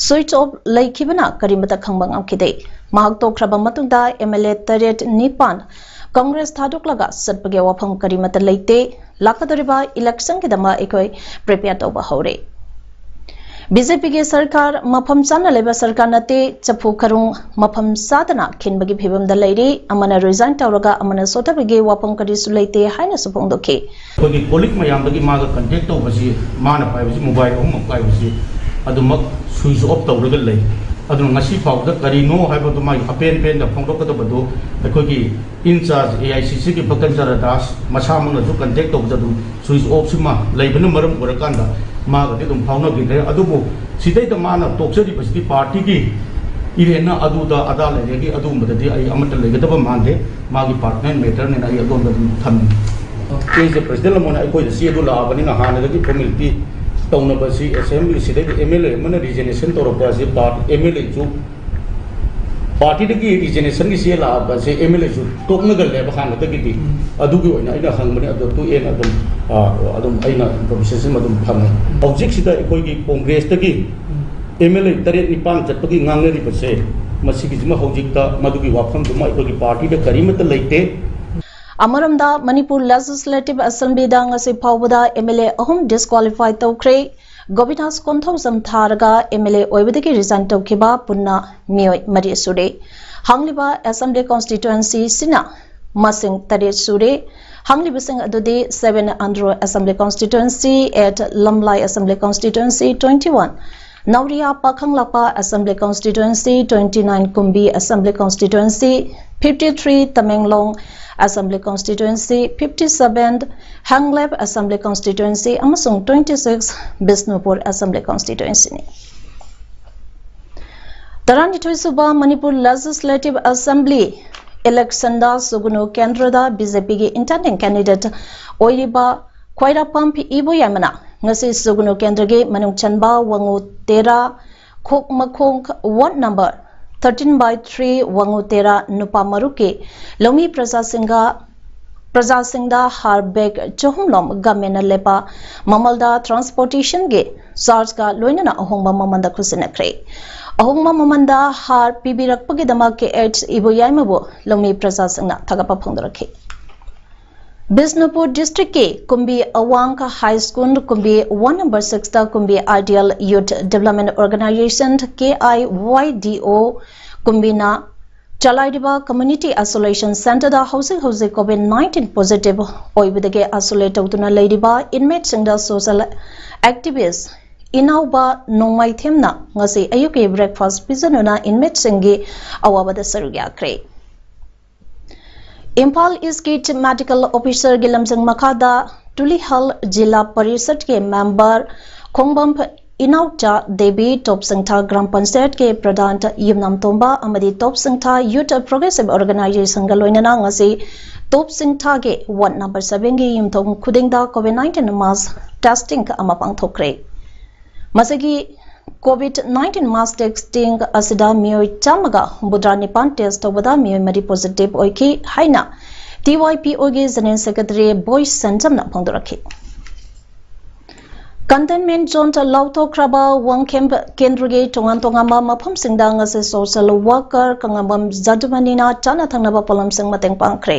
switch off ꯂꯩꯈꯤꯕꯅ ꯀꯔꯤꯃꯠꯇ ꯈꯪꯕ ꯉꯝꯈꯤꯗꯦ꯫ ꯃꯍꯥꯛ ꯇꯣꯛꯈ꯭ꯔꯕ ꯃꯇꯨꯡꯗ MLA ꯇꯔꯦꯠ ꯅꯤꯄꯥꯟ ꯀꯪꯒ꯭ꯔꯦꯁ ꯊꯥꯗꯣꯛꯂꯒ ꯆꯠꯄꯒꯤ ꯋꯥꯐꯝ ꯀꯔꯤꯃꯠꯇ ꯂꯩꯇꯦ꯫ ꯂꯥꯛꯀꯗꯧꯔꯤꯕ ꯏꯂꯦꯛꯁꯟꯒꯤꯗꯃꯛ ꯑꯩꯈꯣꯏ ꯄ꯭ꯔꯤꯄꯦꯌꯔ ꯇꯧꯕ ꯍꯧꯔꯦ꯫ ꯕꯤ ꯖꯦ ꯄꯤꯒꯤ ꯁꯔꯀꯥꯔ ꯃꯐꯝ ꯆꯥꯅ ꯂꯩꯕ ꯁꯔꯀꯥꯔ ꯅꯠꯇꯦ, ꯆꯐꯨ ꯈꯔꯨꯡ ꯃꯐꯝ ꯆꯥꯗꯅ ꯈꯤꯟꯕꯒꯤ ꯐꯤꯕꯝꯗ ꯂꯩꯔꯤ, ꯑꯃꯅ ꯔꯤꯖꯥꯏꯟ ꯇꯧꯔꯒ ꯑꯃꯅ ꯁꯣꯊꯕꯒꯤ ꯋꯥꯐꯝ ꯀꯔꯤꯁꯨ ꯂꯩꯇꯦ ꯍꯥꯏꯅꯁꯨ ꯐꯣꯡꯗꯣꯛꯈꯤ꯫ ꯑꯩꯈꯣꯏꯒꯤ ꯀꯣꯂꯤꯛ ꯃꯌꯥꯝꯗꯒꯤ ꯃꯥꯒ ꯀꯟꯇꯦꯛ ꯇꯧꯕꯁꯤ, ꯃꯥꯅ ꯄꯥꯏꯕꯁꯤ ꯃꯣꯕꯥꯏꯜ ꯑꯍꯨꯝꯃꯛ ꯄꯥꯏꯕꯁꯤ ꯑꯗꯨꯃꯛ ꯁ꯭ꯋꯤꯆ ꯑꯣꯐ ꯇꯧꯔꯒ ꯂꯩ꯫ ꯑꯗꯨꯅ ꯉꯁꯤ ꯐꯥꯎꯕꯗ ꯀꯔꯤꯅꯣ ꯍꯥꯏꯕꯗꯨ ꯃꯥꯒꯤ ꯑꯄꯦꯟ ꯄꯦꯟꯗ ꯐꯣꯡꯗꯣꯛꯀꯗꯕꯗꯨ ꯑꯩꯈꯣꯏꯒꯤ ꯏꯟꯆꯥꯔꯖ ꯑꯦ ꯑꯥꯏ ꯁꯤ ꯁꯤꯒꯤ ꯚꯀꯟꯆꯔ ꯗꯥꯁ ꯃꯁꯥꯃꯛꯅꯁꯨ ꯀꯟꯇꯦꯛ ꯇꯧꯕꯗ ꯑꯗꯨꯝ ꯁ꯭ꯋꯤꯆ ꯑꯣꯐꯁꯤꯃ ꯂꯩꯕꯅ ꯃꯔꯝ ꯑꯣꯏꯔꯀꯥꯟꯗ ꯃꯥꯒꯗꯤ ꯑꯗꯨꯝ ꯐꯥꯎꯅꯈꯤꯗ꯭ꯔꯦ꯫ ꯑꯗꯨꯕꯨ ꯁꯤꯗꯩꯗ ꯃꯥꯅ ꯇꯣꯛꯆꯔꯤꯕꯁꯤꯗꯤ ꯄꯥꯔꯇꯤꯒꯤ ꯏꯔꯦꯟꯅ ꯑꯗꯨꯗ ꯑꯗꯥ ꯂꯩꯔꯦꯒꯤ ꯑꯗꯨꯒꯨꯝꯕꯗꯗꯤ ꯑꯩ ꯑꯃꯠꯇ ꯂꯩꯒꯗꯕ ꯃꯥꯟꯗꯦ꯫ ꯃꯥꯒꯤ ꯄꯥꯔꯁꯅꯦꯜ ꯃꯦꯇꯔꯅꯤꯅ ꯑꯩ ꯑꯗꯣꯝꯗ ꯑꯗꯨꯝ ꯊꯝꯃꯤ꯫ ꯑꯩꯁꯦ ꯄ꯭ꯔꯁꯤꯗꯦꯟ ꯑꯃ ꯑꯣꯏꯅ ꯑꯩꯈꯣꯏꯗ ꯆꯦꯗꯨ ꯂꯥꯛꯑꯕꯅꯤꯅ ꯍꯥꯟꯅꯗꯒꯤ ꯐꯣꯔꯃꯦꯂꯤꯇꯤ ꯇꯧꯅꯕꯁꯤ ꯑꯦꯁꯦꯝꯕ꯭ꯂꯤ ꯁꯤꯗꯒꯤ ꯑꯦꯝ ꯑꯦꯜ ꯑꯦ ꯑꯃꯅ ꯔꯤꯖꯤꯒꯅꯦꯁꯟ ꯇꯧꯔꯛꯄ ꯑꯁꯤ ꯄꯥꯔꯠ ꯑꯦꯝ ꯑꯦꯜ ꯑꯦꯁꯨ ꯄꯥꯔꯇꯤꯗꯒꯤ ꯔꯤꯖꯤꯒꯅꯦꯁꯟꯒꯤ ꯆꯦ ꯂꯥꯛꯑꯕꯁꯦ ꯑꯦꯝ ꯑꯦꯜ ꯑꯦꯁꯨ ꯇꯣꯛꯅꯒꯜꯂꯦꯕ ꯍꯥꯟꯅꯗꯒꯤꯗꯤ꯫ ꯑꯗꯨꯒꯤ ꯑꯣꯏꯅ ꯑꯩꯅ ꯍꯪꯕꯅꯦ, ꯑꯗꯣ ꯇꯣꯛꯑꯦꯅ ꯑꯗꯨꯝ ꯑ, ꯑꯗꯨꯝ ꯑꯩꯅ ꯏꯟꯐꯣꯔꯃꯦꯁꯟ ꯑꯗꯨꯝ ꯐꯪꯉꯦ꯫ ꯍꯧꯖꯤꯛꯁꯤꯗ ꯑꯩꯈꯣꯏꯒꯤ ꯀꯣꯡꯒ꯭ꯔꯦꯁꯇꯒꯤ ꯑꯦꯝ ꯑꯦꯜ ꯑꯦ ꯇꯔꯦꯠ ꯅꯤꯄꯥꯟ ꯆꯠꯄꯒꯤ ꯉꯥꯡꯅꯔꯤꯕꯁꯦ ꯃꯁꯤꯒꯤꯁꯤꯃ ꯍꯧꯖꯤꯛꯇ ꯃꯗꯨꯒꯤ ꯋꯥꯐꯝꯗꯨꯃ ꯑꯩꯈꯣꯏꯒꯤ ꯄꯥꯔꯇꯤꯗ ꯀꯔꯤꯃꯠꯇ ꯂꯩꯇꯦ꯫ ꯑꯃꯔꯣꯝꯗ ꯃꯅꯤꯄꯨꯔ ꯂꯦꯖꯤꯁꯂꯦꯇꯤꯚ ꯑꯦꯁꯦꯝꯕ꯭ꯂꯤꯗ ꯉꯁꯤ ꯐꯥꯎꯕꯗ ꯑꯦꯝ ꯑꯦꯜ ꯑꯦ ꯑꯍꯨꯝ ꯗꯤꯁꯀ꯭ꯋꯥꯂꯤꯐꯥꯏ ꯇꯧꯈ꯭ꯔꯦ꯫ ꯒꯣꯕꯤꯟꯗꯥꯁ ꯀꯣꯟꯊꯧꯖꯝ ꯊꯥꯔꯒ ꯑꯦꯝ ꯑꯦꯜ ꯑꯦ ꯑꯣꯏꯕꯗꯒꯤ ꯔꯤꯖꯥꯏꯟ ꯇꯧꯈꯤꯕ ꯄꯨꯟꯅ ꯃꯤꯑꯣꯏ ꯃꯔꯤ ꯁꯨꯔꯦ꯫ ꯍꯥꯡꯂꯤꯕ ꯑꯦꯁꯦꯝꯕ꯭ꯂꯤ ꯀꯣꯟꯁꯇꯤꯇ꯭ꯋꯦꯟꯁꯤꯁꯤꯅ ꯃꯁꯤꯡ ꯇꯔꯦꯠ ꯁꯨꯔꯦ꯫ ꯍꯥꯡꯂꯤꯕꯁꯤꯡ ꯑꯗꯨꯗꯤ seven Andro Assembly Constituency, eight Lamlai Assembly Constituency, twenty-one Nauriya Pakhanglakpa Assembly Constituency, twenty-nine Kumbi Assembly Constituency, fifty-three Tamenglong Assembly Constituency, fifty-seven Hanglep Assembly Constituency ꯑꯃꯁꯨꯡ twenty-six Bishnupur Assembly Constituencyꯅꯤ꯫ ꯇꯔꯥꯅꯤꯊꯣꯏ ꯁꯨꯕ ꯃꯅꯤꯄꯨꯔ ꯂꯦꯖꯤꯁꯂꯦꯇꯤꯚ ꯑꯦꯁꯦꯝꯕ꯭ꯂꯤ ꯏꯂꯦꯛꯁꯟꯗ ꯁꯨꯒꯨꯅꯨ ꯀꯦꯟꯗ꯭ꯔꯗ ꯕꯤ ꯖꯦ ꯄꯤꯒꯤ ꯏꯟꯇꯔꯅꯦꯜ ꯀꯦꯟꯗꯤꯗꯦꯠ ꯑꯣꯏꯔꯤꯕ ꯈ꯭ꯋꯥꯏꯔꯥꯛꯄꯝ ꯏꯕꯣꯌꯥꯏꯃꯅ ꯉꯁꯤ ꯁꯨꯒꯨꯅꯨ ꯀꯦꯟꯗ꯭ꯔꯒꯤ ꯃꯅꯨꯡ ꯆꯟꯕ ꯋꯥꯉꯨ ꯇꯦꯔꯥ, ꯈꯣꯛꯃꯈꯣꯡ ward number thirteen by three ꯋꯥꯉꯨ ꯇꯦꯔꯥ ꯅꯨꯄꯥ ꯃꯔꯨꯞꯀꯤ ꯂꯧꯃꯤ ꯄ꯭ꯔꯖꯥꯁꯤꯡꯒ ꯄ꯭ꯔꯖꯥꯁꯤꯡꯗ ꯍꯥꯔ ꯕꯦꯒ ꯆꯍꯨꯝ ꯂꯣꯝ ꯒꯃꯦꯟꯅ ꯂꯦꯞꯄ ꯃꯃꯜꯗ ꯇ꯭ꯔꯥꯟꯁꯄꯣꯔꯇꯦꯁꯟꯒꯤ ꯆꯥꯔꯖꯀ ꯂꯣꯏꯅꯅ ꯑꯍꯣꯡꯕ ꯃꯃꯜꯗ ꯈꯨꯠꯁꯤꯟꯅꯈ꯭ꯔꯦ꯫ ꯑꯍꯣꯡꯕ ꯃꯃꯜꯗ ꯍꯥꯔ ꯄꯤꯕꯤꯔꯛꯄꯒꯤꯗꯃꯛ ꯀꯦ ꯑꯩꯆ ꯏꯕꯨꯌꯥꯏꯃꯕꯨ ꯂꯧꯃꯤ ꯄ꯭ꯔꯖꯥꯁꯤꯡꯅ ꯊꯥꯒꯠꯄ ꯐꯣꯡꯗꯣꯔꯛꯈꯤ꯫ ꯕꯤꯁꯅꯨꯄꯨꯔ ꯗꯤꯁꯇ꯭ꯔꯤꯛꯀꯤ ꯀꯨꯝꯕꯤ ꯑꯋꯥꯡ ꯍꯥꯏ ꯁ꯭ꯀꯨꯜ ꯀꯨꯝꯕꯤ ꯋꯥꯟ ꯅꯝꯕꯔ ꯁꯤꯛꯁꯇ ꯀꯨꯝꯕꯤ ꯑꯥꯏꯗꯤꯌꯦꯜ ꯌꯨꯠ ꯗꯦꯕꯂꯞꯃꯦꯟ ꯑꯣꯔꯒꯅꯥꯏꯖꯦꯁꯟ, ꯀꯦ ꯑꯥꯏ ꯋꯥꯏ ꯗꯤ ꯑꯣ, ꯀꯨꯝꯕꯤꯅ ꯆꯂꯥꯏꯔꯤꯕ ꯀꯝꯃ꯭ꯌꯨꯅꯤꯇꯤ ꯑꯥꯏꯁꯣꯂꯦꯁꯟ ꯁꯦꯟꯇꯔꯗ ꯍꯧꯖꯤꯛ ꯍꯧꯖꯤꯛ ꯀꯣꯚꯤꯗ ꯅꯥꯏꯟꯇꯤꯟ ꯄꯣꯖꯤꯇꯤꯚ ꯑꯣꯏꯕꯗꯒꯤ ꯑꯥꯏꯁꯣꯂꯦꯠ ꯇꯧꯗꯨꯅ ꯂꯩꯔꯤꯕ ꯏꯟꯃꯦꯠꯁꯤꯡꯗ ꯁꯣꯁꯤꯌꯦꯜ ꯑꯦꯛꯇꯤꯚꯤꯁ꯭ꯠ ꯏꯅꯥꯎꯕ ꯅꯣꯡꯃꯥꯏꯊꯦꯝꯅ ꯉꯁꯤ ꯑꯌꯨꯛꯀꯤ ꯕ꯭ꯔꯦꯛꯐꯥꯁ꯭ꯠ ꯄꯤꯖꯗꯨꯅ ꯏꯟꯃꯦꯠꯁꯤꯡꯒꯤ ꯑꯋꯥꯕꯗ ꯁꯔꯨꯛ ꯌꯥꯈ꯭ꯔꯦ꯫ ꯏꯝꯐꯥꯜ ꯏꯁ꯭ꯠꯀꯤ ꯆꯤꯐ ꯃꯦꯗꯤꯀꯦꯜ ꯑꯣꯐꯤꯁꯔꯒꯤ ꯂꯝꯖꯤꯡ ꯃꯈꯥꯗ ꯇꯨꯂꯤꯍꯜ ꯖꯤꯂꯥ ꯄꯔꯤꯁꯠꯀꯤ ꯃꯦꯝꯕꯔ ꯈꯣꯡꯕꯝ ꯏꯅꯥꯎꯆꯥ ꯗꯦꯕꯤ, ꯇꯣꯞ ꯁꯤꯡꯊꯥ ꯒ꯭ꯔꯥꯝ ꯄꯟꯆꯥꯌꯠꯀꯤ ꯄ꯭ꯔꯙꯥꯟ ꯌꯨꯝꯅꯥꯝ ꯇꯣꯝꯕ ꯑꯃꯗꯤ ꯇꯣꯞ ꯁꯤꯡꯊꯥ ꯌꯨꯠ ꯄ꯭ꯔꯣꯒ꯭ꯔꯦꯁꯤꯚ ꯑꯣꯔꯒꯅꯥꯏꯖꯦꯁꯟꯒ ꯂꯣꯏꯅꯅ ꯉꯁꯤ ꯇꯣꯞ ꯁꯤꯡꯊꯥꯒꯤ ꯋꯥꯔꯗ ꯅꯝꯕꯔ ꯁꯚꯦꯟꯒꯤ ꯌꯨꯝꯊꯣꯡ ꯈꯨꯗꯤꯡꯗ ꯀꯣꯚꯤꯗ ꯅꯥꯏꯟꯇꯤꯟ ꯃꯥꯁ ꯇꯦꯁꯇꯤꯡ ꯑꯃ ꯄꯥꯡꯊꯣꯛꯈ꯭ꯔꯦ꯫ ꯃꯁꯤꯒꯤ ꯀꯣꯚꯤꯗ ꯅꯥꯏꯟꯇꯤꯟ ꯃꯥꯁ ꯇꯦꯁꯇꯤꯡ ꯑꯁꯤꯗ ꯃꯤꯑꯣꯏ ꯆꯥꯝꯃꯒ ꯍꯨꯝꯐꯨꯇꯔꯥ ꯅꯤꯄꯥꯟ ꯇꯦꯁ ꯇꯧꯕꯗ ꯃꯤꯑꯣꯏ ꯃꯔꯤ ꯄꯣꯖꯤꯇꯤꯚ ꯑꯣꯏꯈꯤ ꯍꯥꯏꯅ ꯇꯤ ꯋꯥꯏ ꯄꯤ ꯑꯣꯒꯤ ꯖꯦꯅꯔꯦꯜ ꯁꯦꯀ꯭ꯔꯦꯇꯔꯤ ꯕꯣꯏꯁ ꯁꯦꯟꯖꯝꯅ ꯐꯣꯡꯗꯣꯔꯛꯈꯤ꯫ ꯀꯟꯇꯦꯟꯃꯦꯟꯠ ꯖꯣꯟ ꯂꯥꯎꯊꯣꯛꯈ꯭ꯔꯕ ꯋꯥꯡꯈꯦꯝ ꯀꯦꯟꯗ꯭ꯔꯒꯤ ꯇꯣꯉꯥꯟ ꯇꯣꯉꯥꯟꯕ ꯃꯐꯝꯁꯤꯡꯗ ꯉꯁꯤ ꯁꯣꯁꯤꯌꯦꯜ ꯋꯥꯔꯀꯔ ꯀꯪꯂꯥꯕꯝ ꯖꯗꯨꯃꯅꯤꯅ ꯆꯥꯅ ꯊꯛꯅꯕ ꯄꯣꯠꯂꯝꯁꯤꯡ ꯃꯇꯦꯡ ꯄꯥꯡꯈ꯭ꯔꯦ꯫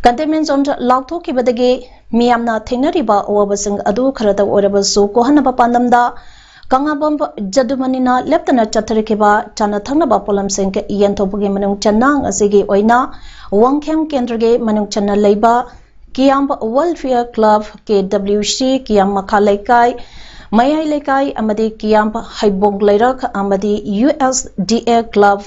ꯀꯟꯇꯦꯟꯃꯦꯟꯠ ꯖꯣꯟ ꯂꯥꯎꯊꯣꯛꯈꯤꯕꯗꯒꯤ ꯃꯤꯌꯥꯝꯅ ꯊꯦꯡꯅꯔꯤꯕ ꯑꯋꯥꯕꯁꯤꯡ ꯑꯗꯨ ꯈꯔꯇ ꯑꯣꯏꯔꯕꯁꯨ ꯀꯣꯛꯍꯟꯅꯕ ꯄꯥꯟꯗꯝꯗ ꯀꯪꯂꯥꯕꯝ ꯖꯗꯨꯃꯅꯤꯅ ꯂꯦꯞꯇꯅ ꯆꯠꯊꯔꯛꯈꯤꯕ ꯆꯥꯅ ꯊꯛꯅꯕ ꯄꯣꯠꯂꯝꯁꯤꯡ ꯌꯦꯟꯊꯣꯛꯄꯒꯤ ꯃꯅꯨꯡ ꯆꯟꯅ ꯉꯁꯤꯒꯤ ꯑꯣꯏꯅ ꯋꯥꯡꯈꯦꯝ ꯀꯦꯟꯗ꯭ꯔꯒꯤ ꯃꯅꯨꯡ ꯆꯟꯅ ꯂꯩꯕ ꯀꯤꯌꯥꯝ ꯋꯦꯜꯐꯤꯌꯔ ꯀ꯭ꯂꯕ, ꯀꯦ ꯗꯕ꯭ꯂꯤꯎ ꯁꯤ, ꯀꯤꯌꯥꯝ ꯃꯈꯥ ꯂꯩꯀꯥꯏ, ꯃꯌꯥꯏ ꯂꯩꯀꯥꯏ ꯑꯃꯗꯤ ꯀꯤꯌꯥꯝ ꯍꯩꯕꯣꯡ ꯂꯩꯔꯛ ꯑꯃꯗꯤ ꯌꯨ ꯑꯦꯁ ꯗꯤ ꯑꯦ ꯀ꯭ꯂꯕ,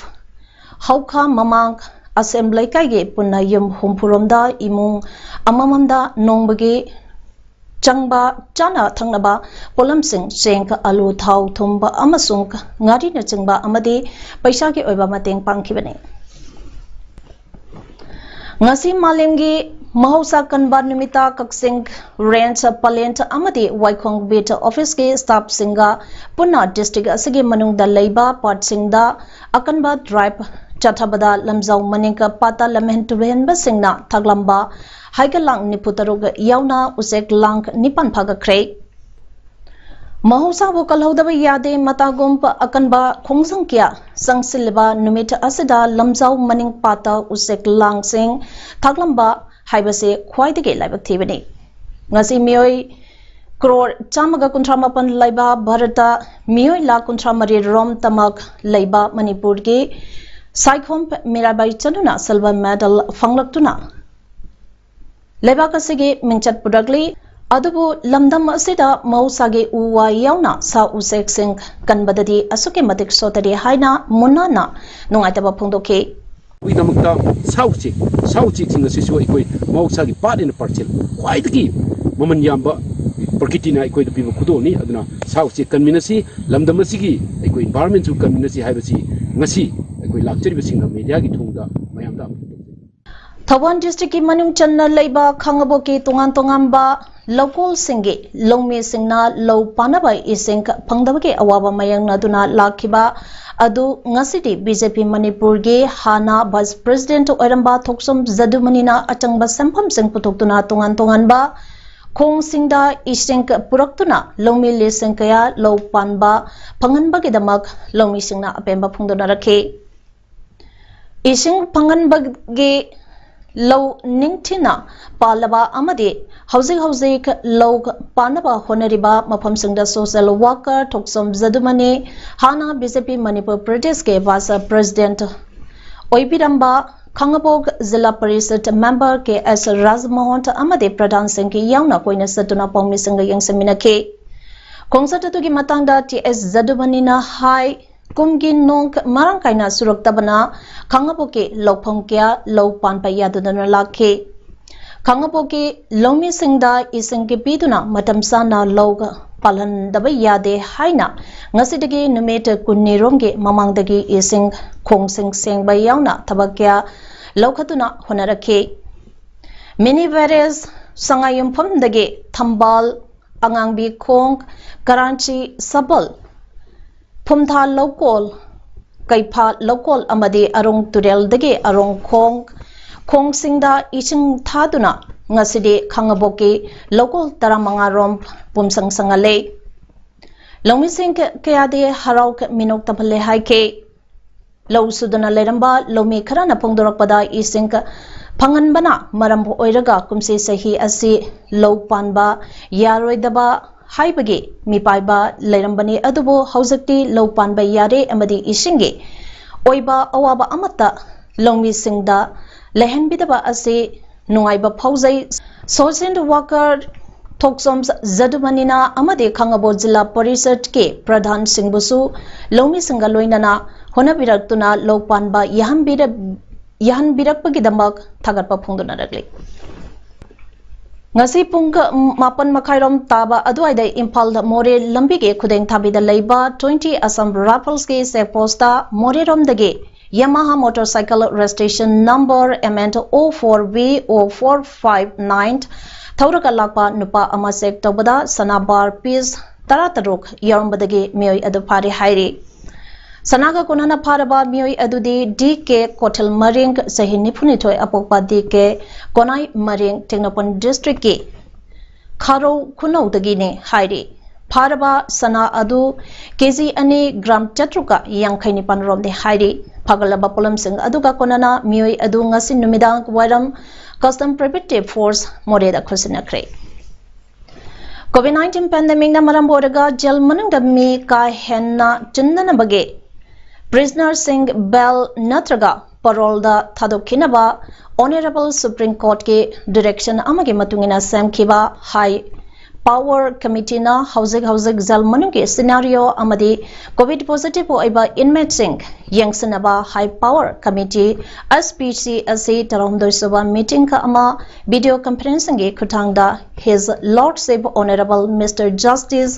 ꯍꯧꯈꯥ ꯃꯃꯥꯡ ꯑꯁꯦꯝ ꯂꯩꯀꯥꯏꯒꯤ ꯄꯨꯟꯅ ꯌꯨꯝ ꯍꯨꯝꯐꯨꯔꯣꯝꯗ ꯏꯃꯨꯡ ꯑꯃꯃꯝꯗ ꯅꯣꯡꯃꯒꯤ ꯆꯪꯕ ꯆꯥꯅ ꯊꯛꯅꯕ ꯄꯣꯠꯂꯝꯁꯤꯡ, ꯆꯦꯡ, ꯑꯂꯨ, ꯊꯥꯎ, ꯊꯨꯝ ꯑꯃꯁꯨꯡ ꯉꯥꯔꯤꯅꯆꯤꯡꯕ ꯑꯃꯗꯤ ꯄꯩꯁꯥꯒꯤ ꯑꯣꯏꯕ ꯃꯇꯦꯡ ꯄꯥꯡꯈꯤꯕꯅꯤ꯫ ꯉꯁꯤ ꯃꯥꯂꯦꯝꯒꯤ ꯃꯍꯧꯁꯥ ꯀꯟꯕ ꯅꯨꯃꯤꯠꯇ ꯀꯛꯆꯤꯡ ꯔꯦꯟꯖ, ꯄꯂꯦꯟ ꯑꯃꯗꯤ ꯋꯥꯏꯈꯣꯡ ꯕꯤꯠ ꯑꯣꯐꯤꯁꯀꯤ ꯁ꯭ꯇꯥꯐꯁꯤꯡꯒ ꯄꯨꯟꯅ ꯗꯤꯁꯇ꯭ꯔꯤꯛ ꯑꯁꯤꯒꯤ ꯃꯅꯨꯡꯗ ꯂꯩꯕ ꯄꯥꯔꯠꯁꯤꯡꯗ ꯑꯀꯟꯕ ꯗ꯭ꯔꯥꯏꯚ ꯆꯠꯊꯕꯗ ꯂꯝꯖꯥꯎ ꯃꯅꯤꯡ ꯄꯥꯠꯇ ꯂꯝꯍꯦꯟ ꯇꯨꯔꯦꯟꯕꯁꯤꯡꯅ ꯊꯥꯛꯂꯝꯕ ꯍꯩꯒ ꯂꯥꯡ ꯅꯤꯐꯨ ꯇꯔꯨꯛ ꯌꯥꯎꯅ ꯎꯆꯦꯛ ꯂꯥꯡ ꯅꯤꯄꯥꯟ ꯐꯥꯒꯠꯈ꯭ꯔꯦ꯫ ꯃꯍꯧꯁꯥꯕꯨ ꯀꯜꯍꯧꯗꯕ ꯌꯥꯗꯦ꯫ ꯃꯇꯥꯒꯨꯝ ꯑꯀꯟꯕ ꯈꯣꯡꯖꯪ ꯀꯌꯥ ꯆꯪꯁꯤꯜꯂꯤꯕ ꯅꯨꯃꯤꯠ ꯑꯁꯤꯗ ꯂꯝꯖꯥꯎ ꯃꯅꯤꯡ ꯄꯥꯠꯇ ꯎꯆꯦꯛ ꯂꯥꯡꯁꯤꯡ ꯊꯥꯛꯂꯝꯕ ꯍꯥꯏꯕꯁꯤ ꯈ꯭ꯋꯥꯏꯗꯒꯤ ꯂꯥꯏꯕꯛ ꯊꯤꯕꯅꯤ꯫ ꯉꯁꯤ ꯃꯤꯑꯣꯏ ꯀ꯭ꯔꯣꯔ ꯆꯥꯝꯃꯒ ꯀꯨꯟꯊ꯭ꯔꯥ ꯃꯥꯄꯟ ꯂꯩꯕ ꯚꯥꯔꯠꯇ ꯃꯤꯑꯣꯏ ꯂꯥꯈ ꯀꯨꯟꯊ꯭ꯔꯥ ꯃꯔꯤ ꯔꯣꯝ ꯇꯃꯛ ꯂꯩꯕ ꯃꯅꯤꯄꯨꯔꯒꯤ ꯁꯥꯏꯈꯣꯝ ꯃꯤꯔꯥꯕꯥꯏ ꯆꯅꯨꯅ silver medal ꯐꯪꯂꯛꯇꯨꯅ ꯂꯩꯕꯥꯛ ꯑꯁꯤꯒꯤ ꯃꯤꯡꯆꯠ ꯄꯨꯔꯛꯂꯤ꯫ ꯑꯗꯨꯕꯨ ꯂꯝꯗꯝ ꯑꯁꯤꯗ ꯃꯍꯧꯁꯥꯒꯤ ꯎ ꯋꯥ ꯌꯥꯎꯅ ꯁꯥ ꯎꯆꯦꯛꯁꯤꯡ ꯀꯟꯕꯗꯗꯤ ꯑꯁꯨꯛꯀꯤ ꯃꯇꯤꯛ ꯁꯣꯠꯇꯔꯤ ꯍꯥꯏꯅ ꯃꯨꯟꯅꯥꯅ ꯅꯨꯡꯉꯥꯏꯇꯕ ꯐꯣꯡꯗꯣꯛꯈꯤ꯫ ꯑꯩꯈꯣꯏꯒꯤꯗꯃꯛꯇ ꯁꯥ ꯎꯆꯦꯛ ꯁꯥ ꯎꯆꯦꯛꯁꯤꯡ ꯑꯁꯤꯁꯨ ꯑꯩꯈꯣꯏ ꯃꯍꯧꯁꯥꯒꯤ part and parcel, ꯈ꯭ꯋꯥꯏꯗꯒꯤ ꯃꯃꯜ ꯌꯥꯝꯕ ꯄ꯭ꯔꯀꯤꯇꯤꯅ ꯑꯩꯈꯣꯏꯗ ꯄꯤꯕ ꯈꯨꯗꯣꯜꯅꯤ꯫ ꯑꯗꯨꯅ ꯁꯥ ꯎꯆꯦꯛ ꯀꯟꯃꯤꯟꯅꯁꯤ, ꯂꯝꯗꯝ ꯑꯁꯤꯒꯤ ꯑꯩꯈꯣꯏ environment ꯁꯨ ꯀꯟꯃꯤꯟꯅꯁꯤ ꯍꯥꯏꯕꯁꯤ ꯉꯁꯤ ꯑꯩꯈꯣꯏ ꯂꯥꯛꯆꯔꯤꯕꯁꯤꯡꯅ media ꯒꯤ ꯊꯣꯡꯗ ꯃꯌꯥꯝꯗ ꯑꯃꯨꯛ ꯇꯧꯖꯩ꯫ ꯊꯧꯕꯥꯜ district ꯀꯤ ꯃꯅꯨꯡ ꯆꯟꯅ ꯂꯩꯕ ꯈꯥꯉꯕꯣꯛꯀꯤ ꯇꯣꯉꯥꯟ ꯇꯣꯉꯥꯟꯕ ꯂꯧꯀꯣꯜꯁꯤꯡꯒꯤ ꯂꯧꯃꯤꯁꯤꯡꯅ ꯂꯧ ꯄꯥꯟꯅꯕ ꯏꯁꯤꯡ ꯐꯪꯗꯕꯒꯤ ꯑꯋꯥꯕ ꯃꯥꯌꯣꯛꯅꯗꯨꯅ ꯂꯥꯛꯈꯤꯕ ꯑꯗꯨ ꯉꯁꯤꯗꯤ BJP ꯃꯅꯤꯄꯨꯔꯒꯤ ꯍꯥꯟꯅ vice president ꯑꯣꯏꯔꯝꯕ ꯊꯣꯛꯆꯣꯝ ꯖꯗꯨꯃꯅꯤꯅ ꯑꯆꯪꯕ ꯁꯦꯟꯐꯝꯁꯤꯡ ꯄꯨꯊꯣꯛꯇꯨꯅ ꯇꯣꯉꯥꯟ ꯇꯣꯉꯥꯟꯕ ꯈꯣꯡꯁꯤꯡꯗ ꯏꯁꯤꯡ ꯄꯨꯔꯛꯇꯨꯅ ꯂꯧꯃꯤ ꯂꯤꯁꯤꯡ ꯀꯌꯥ ꯂꯧ ꯄꯥꯟꯕ ꯐꯪꯍꯟꯕꯒꯤꯗꯃꯛ ꯂꯧꯃꯤꯁꯤꯡꯅ ꯑꯄꯦꯟꯕ ꯐꯣꯡꯗꯣꯛꯅꯔꯛꯈꯤ꯫ ꯏꯁꯤꯡ ꯐꯪꯍꯟꯕꯒꯤ ꯂꯧ ꯅꯤꯡꯊꯤꯅ ꯄꯥꯜꯂꯕ ꯑꯃꯗꯤ ꯍꯧꯖꯤꯛ ꯍꯧꯖꯤꯛ ꯂꯧ ꯄꯥꯟꯅꯕ ꯍꯣꯠꯅꯔꯤꯕ ꯃꯐꯝꯁꯤꯡꯗ social worker ꯊꯣꯛꯆꯣꯝ ꯖꯗꯨꯃꯅꯤ, ꯍꯥꯟꯅ BJP ꯃꯅꯤꯄꯨꯔ ꯄ꯭ꯔꯗꯦꯁꯀꯤ vice president ꯑꯣꯏꯕꯤꯔꯝꯕ ꯈꯥꯉꯕꯣꯛ ꯖꯤꯂꯥ ꯄꯔꯤꯁꯠ member ꯀꯦ ꯑꯦꯁ ꯔꯥꯖꯃꯣꯍꯟ ꯑꯃꯗꯤ ꯄ꯭ꯔꯙꯥꯟꯁꯤꯡꯒꯤ ꯌꯥꯎꯅ ꯀꯣꯏꯅ ꯆꯠꯇꯨꯅ ꯄꯥꯎꯃꯤꯁꯤꯡꯒ ꯌꯦꯡꯁꯤꯟꯃꯤꯟꯅꯈꯤ꯫ ꯈꯣꯡꯆꯠ ꯑꯗꯨꯒꯤ ꯃꯇꯥꯡꯗ ꯇꯤ ꯑꯦꯁ ꯖꯗꯨꯃꯅꯤꯅ ꯍꯥꯏ, ꯀꯨꯝꯒꯤ ꯅꯣꯡ ꯃꯔꯥꯡ ꯀꯥꯏꯅ ꯆꯨꯔꯛꯇꯕꯅ ꯈꯥꯉꯕꯣꯛꯀꯤ ꯂꯧꯐꯝ ꯀꯌꯥ ꯂꯧ ꯄꯥꯟꯕ ꯌꯥꯗꯗꯨꯅ ꯂꯥꯛꯈꯤ꯫ ꯈꯥꯉꯕꯣꯛꯀꯤ ꯂꯧꯃꯤꯁꯤꯡꯗ ꯏꯁꯤꯡꯒꯤ ꯄꯤꯗꯨꯅ ꯃꯇꯝ ꯆꯥꯅ ꯂꯧ ꯄꯥꯜꯍꯟꯗꯕ ꯌꯥꯗꯦ ꯍꯥꯏꯅ ꯉꯁꯤꯗꯒꯤ ꯅꯨꯃꯤꯠ ꯀꯨꯟꯅꯤꯔꯣꯝꯒꯤ ꯃꯃꯥꯡꯗꯒꯤ ꯏꯁꯤꯡ ꯈꯣꯡꯁꯤꯡ ꯁꯦꯡꯕ ꯌꯥꯎꯅ ꯊꯕꯛ ꯀꯌꯥ ꯂꯧꯈꯠꯇꯨꯅ ꯍꯣꯠꯅꯔꯛꯈꯤ꯫ Mini barrage ꯁꯉꯥꯏꯌꯨꯝꯐꯝꯗꯒꯤ ꯊꯝꯕꯥꯜ, ꯑꯉꯥꯡꯕꯤ ꯈꯣꯡ, ꯀꯔꯥꯟꯆꯤ ꯁꯕꯜ, ꯐꯨꯝꯊꯥ ꯂꯧꯀꯣꯜ, ꯀꯩꯐꯥ ꯂꯧꯀꯣꯜ ꯑꯃꯗꯤ ꯑꯔꯣꯡ ꯇꯨꯔꯦꯜꯗꯒꯤ ꯑꯔꯣꯡ ꯈꯣꯡ, ꯈꯣꯡꯁꯤꯡꯗ ꯏꯁꯤꯡ ꯊꯥꯗꯨꯅ ꯉꯁꯤꯗꯤ ꯈꯥꯉꯕꯣꯛꯀꯤ ꯂꯧꯀꯣꯜ ꯇꯔꯥꯃꯉꯥ ꯔꯣꯝ ꯄꯨꯝꯁꯪ ꯁꯪꯍꯜꯂꯦ꯫ ꯂꯧꯃꯤꯁꯤꯡ ꯀ-, ꯀꯌꯥꯗꯤ ꯍꯔꯥꯎ ꯃꯤꯅꯣꯛ ꯇꯝꯍꯜꯂꯦ ꯍꯥꯏꯈꯤ꯫ ꯂꯧ ꯁꯨꯗꯨꯅ ꯂꯩꯔꯝꯕ ꯂꯧꯃꯤ ꯈꯔꯅ ꯐꯣꯡꯗꯣꯔꯛꯄꯗ, ꯏꯁꯤꯡ ꯀ-, ꯐꯪꯍꯟꯕꯅ ꯃꯔꯝ ꯑꯣꯏꯔꯒ ꯀꯨꯝꯁꯤ ꯆꯍꯤ ꯑꯁꯤ ꯂꯧ ꯄꯥꯟꯕ ꯌꯥꯔꯣꯏꯗꯕ ꯍꯥꯏꯕꯒꯤ ꯃꯤꯄꯥꯏꯕ ꯂꯩꯔꯝꯕꯅꯤ, ꯑꯗꯨꯕꯨ ꯍꯧꯖꯤꯛꯇꯤ ꯂꯧ ꯄꯥꯟꯕ ꯌꯥꯔꯦ ꯑꯃꯗꯤ ꯏꯁꯤꯡꯒꯤ ꯑꯣꯏꯕ ꯑꯋꯥꯕ ꯑꯃꯠꯇ ꯂꯧꯃꯤꯁꯤꯡꯗ ꯂꯩꯍꯟꯕꯤꯗꯕ ꯑꯁꯤ ꯅꯨꯡꯉꯥꯏꯕ ꯐꯥꯎꯖꯩ꯫ Social worker ꯊꯣꯛꯆꯣꯝ ꯖꯗꯨꯃꯅꯤꯅ ꯑꯃꯗꯤ ꯈꯥꯉꯕꯣꯛ ꯖꯤꯂꯥ ꯄꯔꯤꯁꯠꯀꯤ ꯄ꯭ꯔꯙꯥꯟꯁꯤꯡꯕꯨꯁꯨ ꯂꯧꯃꯤꯁꯤꯡꯒ ꯂꯣꯏꯅꯅ ꯍꯣꯠꯅꯕꯤꯔꯛꯇꯨꯅ ꯂꯧ ꯄꯥꯟꯕ ꯌꯥꯍꯟꯕꯤꯔ-, ꯌꯥꯍꯟꯕꯤꯔꯛꯄꯒꯤꯗꯃꯛ ꯊꯥꯒꯠꯄ ꯐꯣꯡꯗꯣꯛꯅꯔꯛꯂꯤ꯫ ꯉꯁꯤ ꯄꯨꯡ ꯃꯥꯄꯟ ꯃꯈꯥꯏꯔꯣꯝ ꯇꯥꯕ ꯑꯗꯨꯋꯥꯏꯗ ꯏꯝꯐꯥꯜꯗ ꯃꯣꯔꯦ ꯂꯝꯕꯤꯒꯤ ꯈꯨꯗꯦꯡ ꯊꯥꯕꯤꯗ ꯂꯩꯕ twenty Assam Riflesꯀꯤ check postꯇ ꯃꯣꯔꯦꯔꯣꯝꯗꯒꯤ Yamaha motorcycle registration number M N O four V O four five nine ꯊꯧꯔꯒ ꯂꯥꯛꯄ ꯅꯨꯄꯥ ꯑꯃ check ꯇꯧꯕꯗ ꯁꯅꯥ bar piece ꯇꯔꯥꯇꯔꯨꯛ ꯌꯥꯎꯔꯝꯕꯗꯒꯤ ꯃꯤꯑꯣꯏ ꯑꯗꯨ ꯐꯥꯔꯦ ꯍꯥꯏꯔꯤ꯫ ꯁꯅꯥꯒ ꯀꯣꯟꯅꯅ ꯐꯥꯔꯕ ꯃꯤꯑꯣꯏ ꯑꯗꯨꯗꯤ ꯗꯤ ꯀꯦ ꯀꯣꯊꯤꯜ ꯃꯔꯤꯡ, ꯆꯍꯤ ꯅꯤꯐꯨꯅꯤꯊꯣꯏ, ꯑꯄꯣꯛꯄ ꯗꯤ ꯀꯦ ꯀꯣꯅꯥꯏ ꯃꯔꯤꯡ, ꯇꯦꯡꯅꯧꯄꯜ districtꯀꯤ ꯈꯥꯔꯧ ꯈꯨꯅꯧꯗꯒꯤꯅꯤ ꯍꯥꯏꯔꯤ꯫ ꯐꯥꯔꯕ ꯁꯅꯥ ꯑꯗꯨ ꯀꯦꯖꯤ ꯑꯅꯤ ꯒ꯭ꯔꯥꯝ ꯆꯥꯇ꯭ꯔꯨꯛꯀ ꯌꯥꯡꯈꯩ ꯅꯤꯄꯥꯟ ꯔꯣꯝꯅꯤ ꯍꯥꯏꯔꯤ꯫ ꯐꯥꯒꯠꯂꯕ ꯄꯣꯠꯂꯝꯁꯤꯡ ꯑꯗꯨꯒ ꯀꯣꯟꯅꯅ ꯃꯤꯑꯣꯏ ꯑꯗꯨ ꯉꯁꯤ ꯅꯨꯃꯤꯗꯥꯡ ꯋꯥꯏꯔꯝ Custom Preventive Force ꯃꯣꯔꯦꯗ ꯈꯨꯠꯁꯤꯟꯅꯈ꯭ꯔꯦ꯫ COVID nineteen pandemicꯅ ꯃꯔꯝ ꯑꯣꯏꯔꯒ ꯖꯦꯜ ꯃꯅꯨꯡꯗ ꯃꯤ ꯀꯥ ꯍꯦꯟꯅ ꯆꯤꯟꯅꯅꯕꯒꯤ prisonerꯁꯤꯡ bail ꯅꯠꯇ꯭ꯔꯒ paroleꯗ ꯊꯥꯗꯣꯛꯈꯤꯅꯕ Honourable Supreme Courtꯀꯤ direction ꯑꯃꯒꯤ ꯃꯇꯨꯡ ꯏꯟꯅ ꯁꯦꯝꯈꯤꯕ High Power Committeeꯅ ꯍꯧꯖꯤꯛ ꯍꯧꯖꯤꯛ ꯖꯦꯜ ꯃꯅꯨꯡꯒꯤ scenario ꯑꯃꯗꯤ COVID positive ꯑꯣꯏꯕ inmateꯁꯤꯡ ꯌꯦꯡꯁꯤꯟꯅꯕ High Power Committee, H P C, ꯑꯁꯤ ꯇꯔꯥꯍꯨꯝꯗꯣꯏ ꯁꯨꯕ meeting ꯑꯃ video conferencingꯒꯤ ꯈꯨꯠꯊꯥꯡꯗ His Lordship Honourable Mister Justice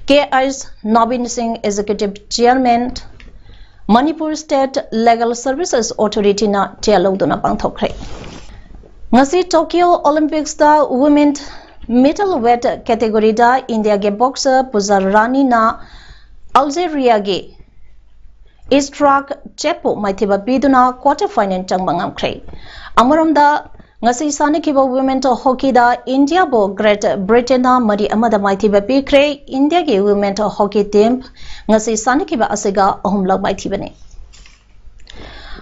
K H Nabin Singh, Executive Chairman, Manipur State Legal Services Authorityꯅ chair ꯂꯧꯗꯨꯅ ꯄꯥꯡꯊꯣꯛꯈ꯭ꯔꯦ꯫ ꯉꯁꯤ Tokyo Olympicsta women middleweight categoryꯗ ꯏꯟꯗꯤꯌꯥꯒꯤ boxer ꯄꯨꯖꯥ ꯔꯥꯅꯤꯅ ꯑꯜꯖꯦꯔꯤꯌꯥꯒꯤ ꯏꯁꯇ꯭ꯔꯥꯛ ꯆꯦꯠꯄꯨ ꯃꯥꯏꯊꯤꯕ ꯄꯤꯗꯨꯅ quarter final ꯆꯪꯕ ꯉꯝꯈ꯭ꯔꯦ꯫ ꯑꯃꯔꯣꯝꯗ, ꯉꯁꯤ ꯁꯥꯟꯅꯈꯤꯕ women hockeyꯗ ꯏꯟꯗꯤꯌꯥꯕꯨ Great Britainꯅ ꯃꯔꯤ ꯑꯃꯗ ꯃꯥꯏꯊꯤꯕ ꯄꯤꯈ꯭ꯔꯦ꯫ ꯏꯟꯗꯤꯌꯥꯒꯤ women hockey team ꯉꯁꯤ ꯁꯥꯟꯅꯈꯤꯕ ꯑꯁꯤꯒ ꯑꯍꯨꯝꯂꯛ ꯃꯥꯏꯊꯤꯕꯅꯤ꯫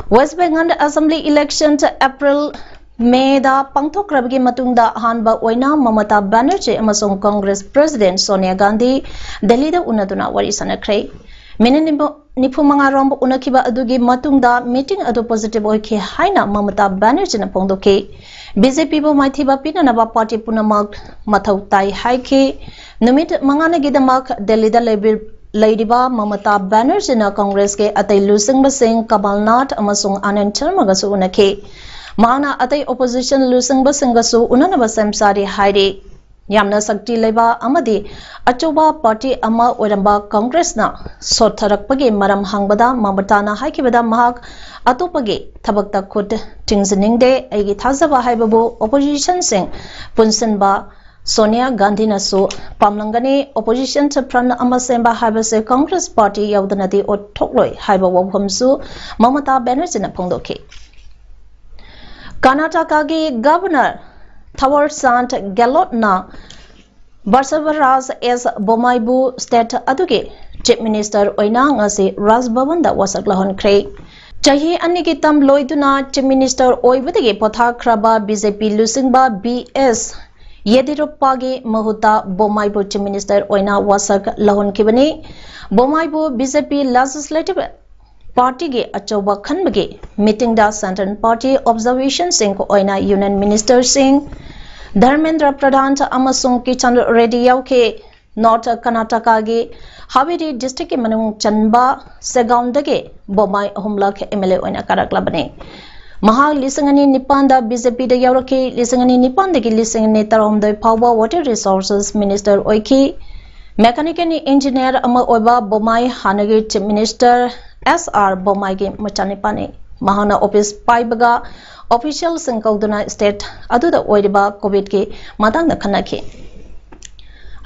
West Bengal Assembly election April Mayꯗ ꯄꯥꯡꯊꯣꯛꯈ꯭ꯔꯕꯒꯤ ꯃꯇꯨꯡꯗ ꯑꯍꯥꯟꯕ ꯑꯣꯏꯅ ꯃꯃꯇꯥ ꯕꯦꯅꯔꯖꯤ ꯑꯃꯁꯨꯡ Congress President ꯁꯣꯅꯤꯌꯥ ꯒꯥꯟꯙꯤ ꯗꯦꯜꯂꯤꯗ ꯎꯅꯗꯨꯅ ꯋꯥꯔꯤ ꯁꯥꯟꯅꯈ꯭ꯔꯦ꯫ ꯃꯤꯅꯤꯠ ꯅꯤꯐꯨ- ꯅꯤꯐꯨ ꯃꯉꯥ ꯔꯣꯝ ꯎꯅꯈꯤꯕ ꯑꯗꯨꯒꯤ ꯃꯇꯨꯡꯗ meeting ꯑꯗꯨ positive ꯑꯣꯏꯈꯤ ꯍꯥꯏꯅ ꯃꯃꯇꯥ ꯕꯦꯅꯔꯖꯤꯅ ꯐꯣꯡꯗꯣꯛꯈꯤ꯫ BJPꯕꯨ ꯃꯥꯏꯊꯤꯕ ꯄꯤꯅꯅꯕ party ꯄꯨꯝꯅꯃꯛ ꯃꯊꯧ ꯇꯥꯏ ꯍꯥꯏꯈꯤ꯫ ꯅꯨꯃꯤꯠ ꯃꯉꯥꯅꯤꯒꯤꯗꯃꯛ ꯗꯦꯜꯂꯤꯗ ꯂꯩꯕꯤ- ꯂꯩꯔꯤꯕ ꯃꯃꯇꯥ ꯕꯦꯅꯔꯖꯤꯅ Congressꯀꯤ ꯑꯇꯩ ꯂꯨꯆꯤꯡꯕꯁꯤꯡ ꯀꯃꯜꯅꯥꯊ ꯑꯃꯁꯨꯡ ꯑꯅꯟ ꯁꯔꯃꯒꯁꯨ ꯎꯅꯈꯤ꯫ ꯃꯍꯥꯛꯅ ꯑꯇꯩ opposition ꯂꯨꯆꯤꯡꯕꯁꯤꯡꯒꯁꯨ ꯎꯅꯅꯕ ꯁꯦꯝ ꯁꯥꯔꯤ ꯍꯥꯏꯔꯤ꯫ ꯌꯥꯝꯅ ꯁꯛꯇꯤ ꯂꯩꯕ ꯑꯃꯗꯤ ꯑꯆꯧꯕ party ꯑꯃ ꯑꯣꯏꯔꯝꯕ Congressꯅ ꯁꯣꯠꯊꯔꯛꯄꯒꯤ ꯃꯔꯝ ꯍꯪꯕꯗ ꯃꯃꯇꯥꯅ ꯍꯥꯏꯈꯤꯕꯗ ꯃꯍꯥꯛ ꯑꯇꯣꯞꯄꯒꯤ ꯊꯕꯛꯇ ꯈꯨꯠ ꯊꯤꯡꯖꯤꯟꯅꯤꯡꯗꯦ꯫ ꯑꯩꯒꯤ ꯊꯥꯖꯕ ꯍꯥꯏꯕꯕꯨ oppositionꯁꯤꯡ ꯄꯨꯟꯁꯤꯟꯕ ꯁꯣꯅꯤꯌꯥ ꯒꯥꯟꯙꯤꯅꯁꯨ ꯄꯥꯝꯂꯝꯒꯅꯤ꯫ Opposition front ꯑꯃ ꯁꯦꯝꯕ ꯍꯥꯏꯕꯁꯦ Congress party ꯌꯥꯎꯗꯅꯗꯤ ꯑꯣꯏꯊꯣꯛꯂꯣꯏ ꯍꯥꯏꯕ ꯋꯥꯐꯝꯁꯨ ꯃꯃꯇꯥ ꯕꯦꯅꯔꯖꯤꯅ ꯐꯣꯡꯗꯣꯛꯈꯤ꯫ ꯀꯔꯅꯥꯇꯀꯥꯒꯤ Governor ꯊꯋꯔꯆꯥꯟꯗ ꯒꯦꯍꯂꯣꯠꯅ ꯕꯁꯕꯔꯥꯖ ꯑꯦꯁ ꯕꯣꯝꯃꯥꯏꯕꯨ state ꯑꯗꯨꯒꯤ Chief Minister ꯑꯣꯏꯅ ꯉꯁꯤ ꯔꯥꯖ ꯚꯕꯟꯗ ꯋꯥꯁꯛ ꯂꯧꯍꯟꯈ꯭ꯔꯦ꯫ ꯆꯍꯤ ꯑꯅꯤꯒꯤ term ꯂꯣꯏꯗꯨꯅ Chief Minister ꯑꯣꯏꯕꯗꯒꯤ ꯄꯣꯊꯥꯈ꯭ꯔꯕ BJP ꯂꯨꯆꯤꯡꯕ ꯕꯤ ꯑꯦꯁ ꯌꯦꯗꯤꯌꯨꯔꯞꯄꯥꯒꯤ ꯃꯍꯨꯠꯇ ꯕꯣꯝꯃꯥꯏꯕꯨ Chief Minister ꯑꯣꯏꯅ ꯋꯥꯁꯛ ꯂꯧꯍꯟꯈꯤꯕꯅꯤ꯫ ꯕꯣꯝꯃꯥꯏꯕꯨ BJP Legislative Partyꯒꯤ ꯑꯆꯧꯕ ꯈꯟꯕꯒꯤ meetingꯗ Central Party observationꯁꯤꯡ ꯑꯣꯏꯅ Union Ministerꯁꯤꯡ ꯙꯔꯃꯦꯟꯗ꯭ꯔ ꯄ꯭ꯔꯙꯥꯟ ꯑꯃꯁꯨꯡ ꯀꯤꯁꯟ ꯔꯦꯗꯤ ꯌꯥꯎꯈꯤ꯫ North Karnatakaꯒꯤ ꯍꯥꯕꯦꯔꯤ districtꯀꯤ ꯃꯅꯨꯡ ꯆꯟꯕ ꯁꯦꯒꯥꯎꯟꯗꯒꯤ ꯕꯣꯝꯃꯥꯏ ꯑꯍꯨꯝꯂꯛ MLA ꯑꯣꯏꯅ ꯀꯥꯔꯛꯂꯕꯅꯤ꯫ ꯃꯍꯥꯛ ꯂꯤꯁꯤꯡ ꯑꯅꯤ ꯅꯤꯄꯥꯟꯗ BJPꯗ ꯌꯥꯎꯔꯛꯈꯤ꯫ ꯂꯤꯁꯤꯡ ꯑꯅꯤ ꯅꯤꯄꯥꯟꯗꯒꯤ ꯂꯤꯁꯤꯡ ꯑꯅꯤ ꯇꯔꯥꯍꯨꯝꯗꯣꯏ ꯐꯥꯎꯕ Water Resources Minister ꯑꯣꯏꯈꯤ꯫ Mechanical engineer ꯑꯃ ꯑꯣꯏꯕ ꯕꯣꯝꯃꯥꯏ ꯍꯥꯟꯅꯒꯤ Chief Minister ꯑꯦꯁ ꯑꯥꯔ ꯕꯣꯝꯃꯥꯏꯒꯤ ꯃꯆꯥꯅꯤꯄꯥꯅꯤ꯫ ꯃꯍꯥꯛꯅ office ꯄꯥꯏꯕꯒ officialꯁꯤꯡ ꯀꯧꯗꯨꯅ state ꯑꯗꯨꯗ ꯑꯣꯏꯔꯤꯕ COVIDꯀꯤ ꯃꯇꯥꯡꯗ ꯈꯟꯅꯈꯤ꯫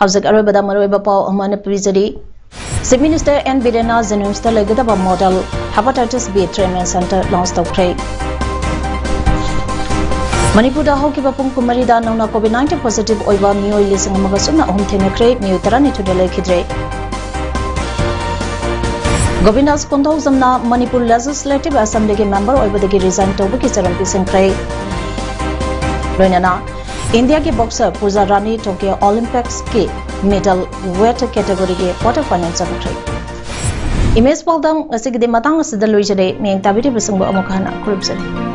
ꯍꯧꯖꯤꯛ ꯑꯔꯣꯏꯕꯗ ꯃꯔꯨꯑꯣꯏꯕ ꯄꯥꯎ ꯑꯃꯅ ꯄꯤꯖꯔꯤ꯫ Chief Minister N Birena JNIMSꯇ ꯂꯩꯒꯗꯕ model hepatitis B treatment center launch ꯇꯧꯈ꯭ꯔꯦ꯫ ꯃꯅꯤꯄꯨꯔꯗ ꯍꯧꯈꯤꯕ ꯄꯨꯡ ꯀꯨꯟꯃꯔꯤꯗ ꯅꯧꯅ COVID nineteen positive ꯑꯣꯏꯕ ꯃꯤꯑꯣꯏ ꯂꯤꯁꯤꯡ ꯑꯃꯒ ꯁꯨꯞꯅ ꯑꯍꯨꯝ ꯊꯦꯡꯅꯈ꯭ꯔꯦ, ꯃꯤꯑꯣꯏ ꯇꯔꯥꯅꯤꯊꯣꯏꯗ ꯂꯩꯈꯤꯗ꯭ꯔꯦ꯫ ꯒꯣꯕꯤꯟꯗꯥꯁ ꯀꯣꯟꯊꯧꯖꯝꯅ ꯃꯅꯤꯄꯨꯔ Legislative Assemblyꯒꯤ member ꯑꯣꯏꯕꯗꯒꯤ resign ꯇꯧꯕꯒꯤ ꯆꯔꯝ ꯄꯤꯁꯤꯟꯈ꯭ꯔꯦ꯫ ꯂꯣꯏꯅꯅ ꯏꯟꯗꯤꯌꯥꯒꯤ boxer ꯄꯨꯖꯥ ꯔꯥꯅꯤ Tokyo Olympicsꯀꯤ middle weight categoryꯒꯤ quarter final ꯆꯪꯈ꯭ꯔꯦ꯫ Image ꯄꯥꯎꯗꯝ ꯉꯁꯤꯒꯤꯗꯤ ꯃꯇꯥꯡ ꯑꯁꯤꯗ ꯂꯣꯏꯖꯔꯦ꯫ ꯃꯤꯠꯌꯦꯡ ꯇꯥꯕꯤꯔꯤꯕꯁꯤꯡꯕꯨ ꯑꯃꯨꯛ ꯍꯟꯅ ꯈꯨꯔꯨꯝꯖꯔꯤ꯫